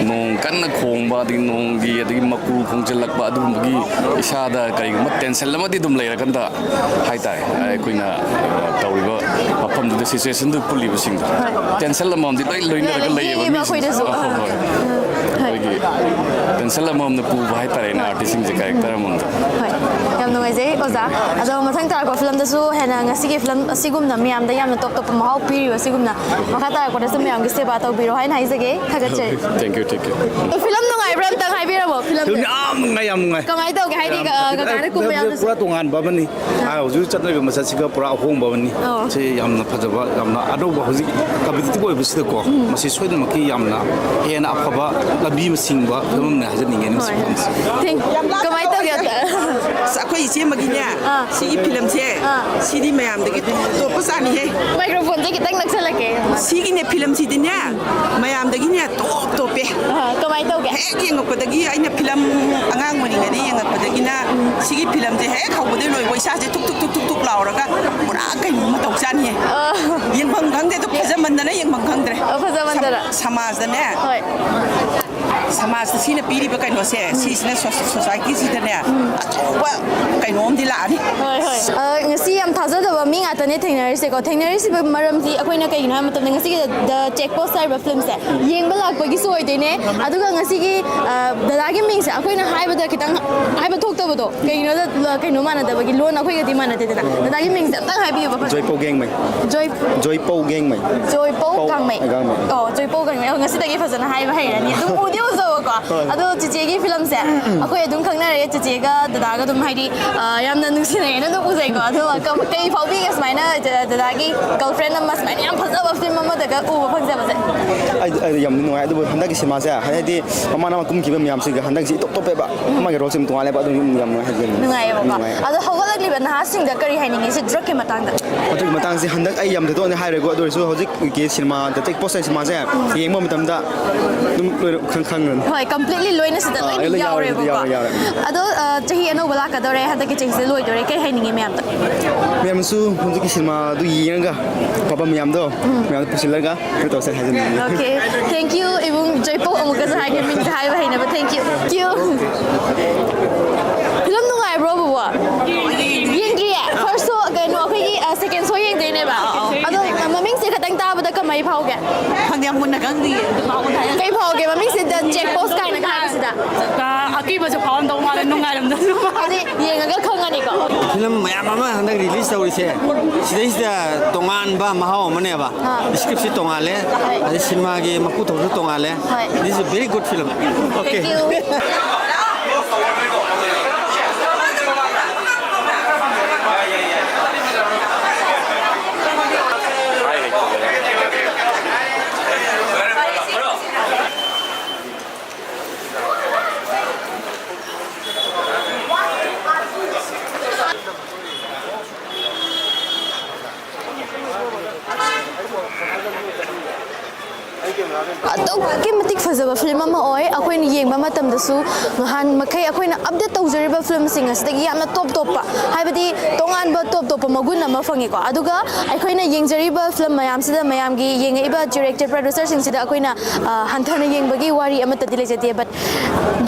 ꯅꯣꯡ ꯀꯟꯅ ꯈꯣꯡꯕ, ꯑꯗꯒꯤ ꯅꯣꯡꯒꯤ, ꯑꯗꯒꯤ ꯃꯀꯨ ꯈꯣꯡꯖꯤꯜꯂꯛꯄ ꯑꯗꯨꯒꯨꯝꯕꯒꯤ ꯏꯁꯥꯗ ꯀꯔꯤꯒꯨꯝꯕ tension ꯑꯃꯗꯤ ꯑꯗꯨꯝ ꯂꯩꯔꯀꯥꯟꯗ ꯍꯥꯏꯇꯥꯔꯦ, ꯑꯩꯈꯣꯏꯅ, ꯑ, ꯇꯧꯔꯤꯕ ꯃꯐꯝꯗꯨꯗ situation ꯗꯨ ꯄꯨꯜꯂꯤꯕꯁꯤꯡꯗꯣ tension ꯑꯃꯃꯝꯗꯤ ꯂꯣꯏ ꯂꯣꯏꯅꯔꯒ ꯂꯩꯌꯦꯕ ꯌꯦꯡꯉꯤꯕ ꯃꯤꯁꯤꯡꯁꯦ꯫ ꯑꯩꯈꯣꯏꯗꯁꯨ꯫ ꯑ, ꯍꯣꯏ, ꯍꯣꯏ꯫ ꯍꯣꯏ꯫ ꯑꯩꯈꯣꯏꯒꯤ tension ꯑꯃꯃꯝꯅ ꯄꯨꯕ ꯍꯥꯏꯇꯥꯔꯦꯅꯦ, artist ꯁꯤꯡꯁꯦ character ꯑꯃꯃꯝꯗ꯫ ꯍꯣꯏ꯫ ꯌꯥꯝ ꯅꯨꯡꯉꯥꯏꯖꯩ ꯑꯣꯖꯥ꯫ ꯑꯗꯣ ꯃꯊꯪ ꯇꯥꯔꯛꯄ film ꯗꯁꯨ ꯍꯦꯟꯅ ꯉꯁꯤꯒꯤ film ꯑꯁꯤꯒꯨꯝꯅ ꯃꯌꯥꯝꯗ ꯌꯥꯝꯅ ꯇꯣꯞ ꯇꯣꯞꯄ ꯃꯍꯥꯎ ꯄꯤꯔꯤꯕ ꯑꯁꯤꯒꯨꯝꯅ ꯃꯈꯥ ꯇꯥꯔꯛꯄꯗꯁꯨ ꯃꯌꯥꯝꯒꯤ ꯁꯦꯕꯥ ꯇꯧꯕꯤꯔꯣ ꯍꯥꯏꯅ ꯍꯥꯏꯖꯒꯦ꯫ ꯊꯥꯒꯠꯆꯔꯤ꯫ Thank you, thank you꯫ Film ꯅꯨꯡꯉꯥꯏꯕ꯭ꯔꯥ ꯑꯝꯇꯪ ꯍꯥꯏꯕꯤꯔꯝꯃꯣ꯫ Film ꯁꯦ ꯌꯥꯝ ꯅꯨꯡꯉꯥꯏ, ꯌꯥꯝ ꯅꯨꯡꯉꯥꯏ꯫ ꯀꯃꯥꯏꯅ ꯇꯧꯒꯦ? ꯍꯥꯏꯗꯤ, ꯌꯥꯝ ꯑ, ꯐꯖꯩ꯫ ꯀꯀꯥꯅ ꯀꯨꯝꯕ ꯌꯥꯝꯅꯁꯨ ꯄꯨꯔꯥ ꯇꯣꯉꯥꯟꯕ ꯑꯃꯅꯤ꯫ ꯑꯥ꯫ ꯍꯧꯖꯤꯛ ꯆꯠꯅꯔꯤꯕ ꯃꯁꯛꯁꯤꯒ ꯄꯨꯔꯥ ꯑꯍꯣꯡꯕ ꯑꯃꯅꯤ꯫ ꯑꯣ꯫ ꯁꯤ ꯌꯥꯝꯅ ꯐꯖꯕ, ꯌꯥꯝꯅ ꯑꯅꯧꯕ ꯍꯧꯖꯤꯛ competitive ꯑꯣꯏꯕꯁꯤꯗꯀꯣ, ꯎꯝ꯫ ꯃꯁꯤ ꯁꯣꯏꯗꯅꯃꯛꯀꯤ ꯌꯥꯝꯅ ꯍꯦꯟꯅ ꯑꯐꯕ ꯂꯝꯕꯤ ꯑꯃ ꯁꯤꯡꯕ film ꯑꯃꯅꯤ ꯍꯥꯏꯖꯅꯤꯡꯉꯦ꯫ ꯍꯣꯏ꯫ ꯅꯨꯡꯁꯤꯕ ꯑꯃꯁꯦ꯫ Thank-, ꯀꯃꯥꯏꯅ ꯇꯧꯒꯦ ꯑꯝꯇ? ꯑꯁ, ꯑꯩꯈꯣꯏ ꯏꯆꯦ ꯑꯃꯒꯤꯅꯦ, ꯑꯥ꯫ ꯁꯤꯒꯤ film ꯁꯦ, ꯑꯥ꯫ ꯁꯤꯗꯤ ꯃꯌꯥꯝꯗꯒꯤ ꯇꯣꯞ ꯇꯣꯞꯄ ꯆꯥꯅꯤꯍꯦ꯫ Microphone ꯁꯦ ꯈꯤꯇꯪ ꯅꯛꯁꯜꯂꯛꯀꯦ꯫ ꯁꯤꯒꯤꯅꯦ film ꯁꯤꯗꯤꯅꯦ, ꯃꯌꯥꯝꯗꯒꯤꯅꯦ ꯇꯣꯞ ꯇꯣꯞꯄꯦ꯫ ꯑꯥ, ꯀꯃꯥꯏꯅ ꯇꯧꯒꯦ? ꯍꯦꯛ ꯌꯦꯡꯉꯛꯄꯗꯒꯤ ꯑꯩꯅ film ꯑꯉꯥꯡ ꯑꯣꯏꯔꯤꯉꯩꯗ ꯌꯦꯡꯉꯛꯄꯗꯒꯤꯅ ꯁꯤꯒꯤ film ꯁꯦ ꯍꯦꯛ ꯍꯧꯕꯗꯒꯤ ꯂꯣꯏꯕ ꯏꯁꯥꯁꯦ ꯊꯨꯛ ꯊꯨꯛ ꯊꯨꯛ ꯊꯨꯛ ꯊꯨꯛ ꯂꯥꯎꯔꯒ ꯄꯨꯔꯥ ꯀꯩꯅꯣꯝ ꯇꯧ ꯆꯥꯅꯤꯌꯦ꯫ ꯑꯥ꯫ ꯌꯦꯡꯐꯝ ꯈꯪꯗꯦ, ꯑꯗꯨ ꯐꯖꯃꯟꯗꯅ ꯌꯦꯡꯐꯝ ꯈꯪꯗ꯭ꯔꯦ꯫ ꯑꯥ, ꯐꯖꯃꯟꯗꯅ꯫ ꯁꯝ-, ꯁꯃꯥꯖꯇꯅꯦ꯫ ꯍꯣꯏ꯫ ꯁꯃꯥꯖꯇ ꯁꯤꯅ ꯄꯤꯔꯤꯕ ꯀꯩꯅꯣꯁꯦ, ꯁꯤꯁꯤꯅ ꯁꯣ-, society ꯁꯤꯗꯅꯦ ꯑꯆꯧꯕ ꯀꯩꯅꯣꯝꯗꯤ ꯂꯥꯛꯑꯅꯤ꯫ ꯍꯣꯏ, ꯍꯣꯏ꯫ ꯑ, ꯉꯁꯤ ꯌꯥꯝ ꯊꯥꯖꯗꯕ ꯃꯤ ꯉꯥꯛꯇꯅꯦ ꯊꯦꯡꯅꯔꯤꯁꯦꯀꯣ꯫ ꯊꯦꯡꯅꯔꯤꯁꯤꯕ ꯃꯔꯝꯗꯤ ꯑꯩꯈꯣꯏꯅ ꯀꯩꯒꯤꯅꯣ ꯍꯥꯏꯕ ꯃꯇꯝꯗ ꯉꯁꯤꯒꯤ The Check Post ꯍꯥꯏꯔꯤꯕ film ꯁꯦ ꯌꯦꯡꯕ ꯂꯥꯛꯄꯒꯤꯁꯨ ꯑꯣꯏꯗꯣꯏꯅꯦ꯫ ꯑꯗꯨꯒ ꯉꯁꯤꯒꯤ, ꯑ, ꯗꯗꯥꯒꯤ ꯃꯤꯡꯁꯦ ꯑꯩꯈꯣꯏꯅ ꯍꯥꯏꯕꯗ ꯈꯤꯇꯪ ꯍꯥꯏꯕ ꯊꯣꯛꯇꯕꯗꯣ ꯀꯩꯒꯤꯅꯣꯗ, ꯀꯩꯅꯣ ꯃꯥꯟꯅꯗꯕꯒꯤ, ꯂꯣꯟ ꯑꯩꯈꯣꯏꯒꯗꯤ ꯃꯥꯟꯅꯗꯦꯗꯅ꯫ ꯗꯗꯥꯒꯤ ꯃꯤꯡꯁꯦ ꯑꯝꯇꯪ ꯍꯥꯏꯕꯤꯌꯨꯕ ꯐꯖꯅ꯫ ꯖꯣꯏꯄꯧ ꯒꯦꯡꯃꯩ꯫ ꯖꯣꯏ-, ꯖꯣꯏꯄꯧ ꯒꯦꯡꯃꯩ꯫ ꯖꯣꯏꯄꯧ ꯄꯧ ꯒꯥꯡꯃꯩ꯫ ꯒꯥꯡꯃꯩ꯫ ꯑꯣ, ꯖꯣꯏꯄꯧ ꯒꯥꯡꯃꯩ꯫ ꯑꯣ, ꯉꯁꯤꯗꯒꯤ ꯐꯖꯅ ꯍꯥꯏꯕ ꯍꯩꯔꯅꯤ꯫ ꯑꯗꯨꯝ ꯎꯗꯤ ꯎꯖ- ꯇꯧꯕꯀꯣ꯫ ꯍꯣꯏ꯫ ꯑꯗꯣ ꯆꯤꯆꯦꯒꯤ ꯐꯤꯂꯝꯁꯦ ꯑꯩꯈꯣꯏ ꯑꯗꯨꯝ ꯈꯪꯅꯔꯛꯑꯦ, ꯆꯤꯆꯦꯒ ꯗꯗꯥꯒ ꯑꯗꯨꯝ ꯍꯥꯏꯗꯤ, ꯑ, ꯌꯥꯝꯅ ꯅꯨꯡꯁꯤꯅꯩꯌꯦꯅ ꯑꯗꯨꯝ ꯎꯖꯩꯀꯣ꯫ ꯑꯗꯨꯒ ꯀꯝ-, ꯀꯩ ꯐꯥꯎꯕꯤꯒꯦ ꯁꯨꯃꯥꯏꯅ ꯗ-, ꯗꯗꯥꯒꯤ ꯒꯔꯜꯐ꯭ꯔꯦꯟ ꯑꯃ ꯁꯨꯃꯥꯏꯅ ꯌꯥꯝ ꯐꯖꯕ ꯐꯤꯂꯝ ꯑꯃꯗꯒ ꯎꯕ ꯐꯪꯖꯕꯁꯦ? ꯑꯩ, ꯑꯩ ꯌꯥꯝ ꯅꯨꯡꯉꯥꯏ꯫ ꯑꯗꯨꯕꯨ ꯍꯟꯗꯛꯀꯤ ꯁꯤꯃꯥꯁꯦ ꯍꯥꯏꯗꯤ ꯃꯃꯥꯡ ꯃꯃꯥꯡ ꯀꯨꯝꯈꯤꯕ ꯃꯌꯥꯝꯁꯤꯒ ꯍꯟꯗꯛꯁꯤ ꯏꯇꯣꯞ ꯇꯣꯞꯄꯦꯕ꯫ ꯃꯥꯒꯤ ꯔꯣꯜꯁꯦ ꯌꯥꯝ ꯇꯣꯉꯥꯜꯂꯦꯕ, ꯑꯗꯨꯝ ꯌꯥꯝ ꯅꯨꯡꯉꯥꯏ ꯍꯥꯏꯖꯅꯤꯡꯉꯤ꯫ ꯅꯨꯡꯉꯥꯏꯌꯦꯕꯀꯣ꯫ ꯅꯨꯡꯉꯥꯏ꯫ ꯑꯗꯣ ꯍꯧꯒꯠꯂꯛꯂꯤꯕ ꯅꯍꯥꯁꯤꯡꯗ ꯀꯔꯤ ꯍꯥꯏꯅꯤꯡꯉꯤ ꯁꯤ ꯗ꯭ꯔꯛꯀꯤ ꯃꯇꯥꯡꯗ? ꯑꯗꯨꯒꯤ ꯃꯇꯥꯡꯁꯦ ꯍꯟꯗꯛ ꯑꯩ ꯌꯥꯝ ꯊꯣꯏꯗꯣꯛꯅ ꯍꯥꯏꯔꯣꯏꯀꯣ, ꯑꯗꯨ ꯑꯣꯏꯔꯁꯨ ꯍꯧꯖꯤꯛꯀꯤ ꯁꯤꯅꯦꯃꯥ ꯗ ꯆꯦꯛ ꯄꯣꯁ ꯍꯥꯏꯕ ꯁꯤꯅꯦꯃꯥꯁꯦ ꯌꯦꯡꯕ ꯃꯇꯝꯗ ꯑꯗꯨꯝ ꯂꯣꯏꯅ ꯈꯪ-, ꯈꯪꯉꯅꯤ꯫ ꯍꯣꯏ, ꯀꯝꯄ꯭ꯂꯤꯠꯂꯤ ꯂꯣꯏꯅ ꯁꯤꯗ ꯑꯥ, ꯂꯣꯏꯅ ꯂꯣꯏ ꯌꯥꯎꯔꯦ, ꯌꯥꯎꯔꯦꯕꯀꯣ꯫ ꯌꯥꯎꯔꯦ, ꯌꯥꯎꯔꯦ꯫ ꯑꯗꯣ, ꯑ, ꯆꯍꯤ ꯑꯅꯧꯕ ꯂꯥꯛꯀꯗꯧꯔꯦ, ꯍꯟꯗꯛꯀꯤ ꯆꯍꯤꯁꯤꯗ ꯂꯣꯏꯗꯣꯔꯦ, ꯀꯩ ꯍꯥꯏꯅꯤꯡꯉꯤ ꯃꯌꯥꯝꯗ? ꯃꯌꯥꯝꯁꯨ ꯍꯧꯖꯤꯛꯀꯤ ꯁꯤꯅꯦꯃꯥꯗꯨ ꯌꯦꯡꯉꯒ ꯑꯐꯕ ꯃꯌꯥꯝꯗꯣ ꯃꯌꯥꯝꯗ ꯄꯨꯁꯤꯜꯂꯒ ꯀꯩꯅꯣ ꯇꯧꯁꯦ ꯍꯥꯏꯖꯅꯤꯡꯉꯤ꯫ Okay, thank you. ꯏꯕꯨꯡ ꯖꯣꯏꯄꯣꯛ ꯑꯃꯨꯛꯀꯁꯨ ꯍꯥꯏꯒꯦ, ꯃꯤꯡꯁꯦ ꯍꯥꯏꯕ ꯍꯩꯅꯕ꯫ Thank you. Thank you. Film ꯅꯨꯡꯉꯥꯏꯕ꯭ꯔꯣ, ꯕꯨꯕꯣ? ꯌꯦꯡꯗ꯭ꯔꯤꯌꯦ꯫ ꯐꯥꯔꯁ ꯁꯣ, ꯀꯩꯅꯣ, ꯑꯩꯈꯣꯏꯒꯤ, ꯑ, ꯁꯦꯀꯦꯟ ꯁꯣ ꯌꯦꯡꯗꯣꯏꯅꯦꯕ꯫ ꯑꯗꯣ ꯃꯃꯤꯡꯁꯦ ꯈꯇꯪ ꯇꯥꯕꯗ ꯀꯃꯥꯏ ꯐꯥꯎꯒꯦ? ꯈꯪꯗꯦ, ꯌꯥꯝ ꯃꯨꯟꯅ ꯈꯪꯗꯤꯌꯦ꯫ ꯀꯩ ꯐꯥꯎꯒꯦ? ꯃꯃꯤꯡꯁꯦ ꯗ ꯆꯦꯛ ꯄꯣꯁ ꯀꯥꯏꯅꯒ ꯍꯥꯏꯕꯁꯤꯗ꯫ ꯑ, ꯑꯀꯤꯕꯁꯨ ꯐꯥꯎꯔꯝꯗꯧ ꯃꯥꯜꯂꯦ, ꯅꯨꯡꯉꯥꯏꯔꯝꯗꯧꯁꯨ ꯃꯥꯜꯂꯦ꯫ ꯑꯗꯨꯗꯤ ꯌꯦꯡꯉꯒ ꯈꯪꯉꯅꯤꯀꯣ꯫ ꯐꯤꯂꯝ ꯃꯌꯥꯝ ꯑꯃ ꯍꯟꯗꯛ ꯔꯤꯂꯤꯁ ꯇꯧꯔꯤꯁꯦ, ꯁꯤꯗꯩꯁꯤꯗ ꯇꯣꯉꯥꯟꯕ ꯃꯍꯥꯎ ꯑꯃꯅꯦꯕ꯫ ꯑꯥ꯫ ꯁ꯭ꯀ꯭ꯔꯤꯞꯁꯤ ꯇꯣꯉꯥꯜꯂꯦ, ꯍꯣꯏ꯫ ꯑꯗꯩ ꯁꯤꯅꯦꯃꯥꯒꯤ ꯃꯀꯨ ꯊꯧꯁꯨ ꯇꯣꯉꯥꯜꯂꯦ꯫ ꯍꯣꯏ꯫ This is a very good film. Okay. Thank you. ꯑꯗꯨꯛꯀꯤ ꯃꯇꯤꯛ ꯐꯖꯕ ꯐꯤꯂꯝ ꯑꯃ ꯑꯣꯏ꯫ ꯑꯩꯈꯣꯏꯅ ꯌꯦꯡꯕ ꯃꯇꯝꯗꯁꯨ ꯅꯍꯥꯟ ꯃꯈꯩ ꯑꯩꯈꯣꯏꯅ ꯑꯞꯗꯦꯠ ꯇꯧꯖꯔꯤꯕ ꯐꯤꯂꯝꯁꯤꯡ ꯑꯁꯤꯗꯒꯤ ꯌꯥꯝꯅ ꯇꯣꯞ ꯇꯣꯞꯄ, ꯍꯥꯏꯕꯗꯤ ꯇꯣꯉꯥꯟꯕ ꯇꯣꯞ ꯇꯣꯞꯄ ꯃꯒꯨꯟ ꯑꯃ ꯐꯪꯉꯤꯀꯣ꯫ ꯑꯗꯨꯒ ꯑꯩꯈꯣꯏꯅ ꯌꯦꯡꯖꯔꯤꯕ ꯐꯤꯂꯝ ꯃꯌꯥꯝꯁꯤꯗ, ꯃꯌꯥꯝꯒꯤ ꯌꯦꯡꯉꯛꯏꯕ ꯗꯤꯔꯦꯛꯇꯔ, ꯄ꯭ꯔꯗ꯭ꯌꯨꯁꯔꯁꯤꯡꯁꯤꯗ ꯑꯩꯈꯣꯏꯅ, ꯑ, ꯍꯟꯊꯅ ꯌꯦꯡꯕꯒꯤ ꯋꯥꯔꯤ ꯑꯃꯠꯇꯗꯤ ꯂꯩꯖꯗꯦ꯫ But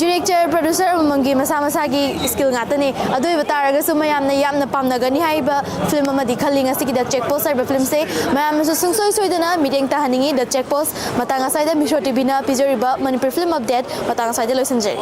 ꯗꯤꯔꯦꯛꯇꯔ, ꯄ꯭ꯔꯗ꯭ꯌꯨꯁꯔ ꯑꯃꯃꯝꯒꯤ ꯃꯁꯥ ꯃꯁꯥꯒꯤ ꯁ꯭ꯀꯤꯜ ꯉꯥꯛꯇꯅꯤ꯫ ꯑꯗꯨ ꯑꯣꯏꯕ ꯇꯥꯔꯒꯁꯨ ꯃꯌꯥꯝꯅ ꯌꯥꯝꯅ ꯄꯥꯝꯅꯒꯅꯤ ꯍꯥꯏꯕ ꯐꯤꯂꯝ ꯑꯃꯗꯤ ꯈꯜꯂꯤ ꯉꯁꯤꯒꯤ ꯗ ꯆꯦꯛ ꯄꯣꯁ ꯍꯥꯏꯔꯤꯕ ꯐꯤꯂꯝꯁꯦ꯫ ꯃꯌꯥꯝꯅꯁꯨ ꯁꯨꯡꯁꯣꯏ ꯁꯣꯏꯗꯅ ꯃꯤꯠꯌꯦꯡ ꯇꯥꯍꯟꯅꯤꯡꯉꯤ ꯗ ꯆꯦꯛ ꯄꯣꯁ꯫ ꯃꯇꯥꯡ ꯑꯁ꯭ꯋꯥꯏꯗ ꯃꯤꯁꯣ ꯇꯤꯚꯤꯅ ꯄꯤꯖꯔꯤꯕ ꯃꯅꯤꯄꯨꯔ ꯐꯤꯂꯝ ꯑꯞꯗꯦꯠ ꯃꯇꯥꯡ ꯑꯁ꯭ꯋꯥꯏꯗ ꯂꯣꯏꯁꯤꯟꯖꯔꯦ꯫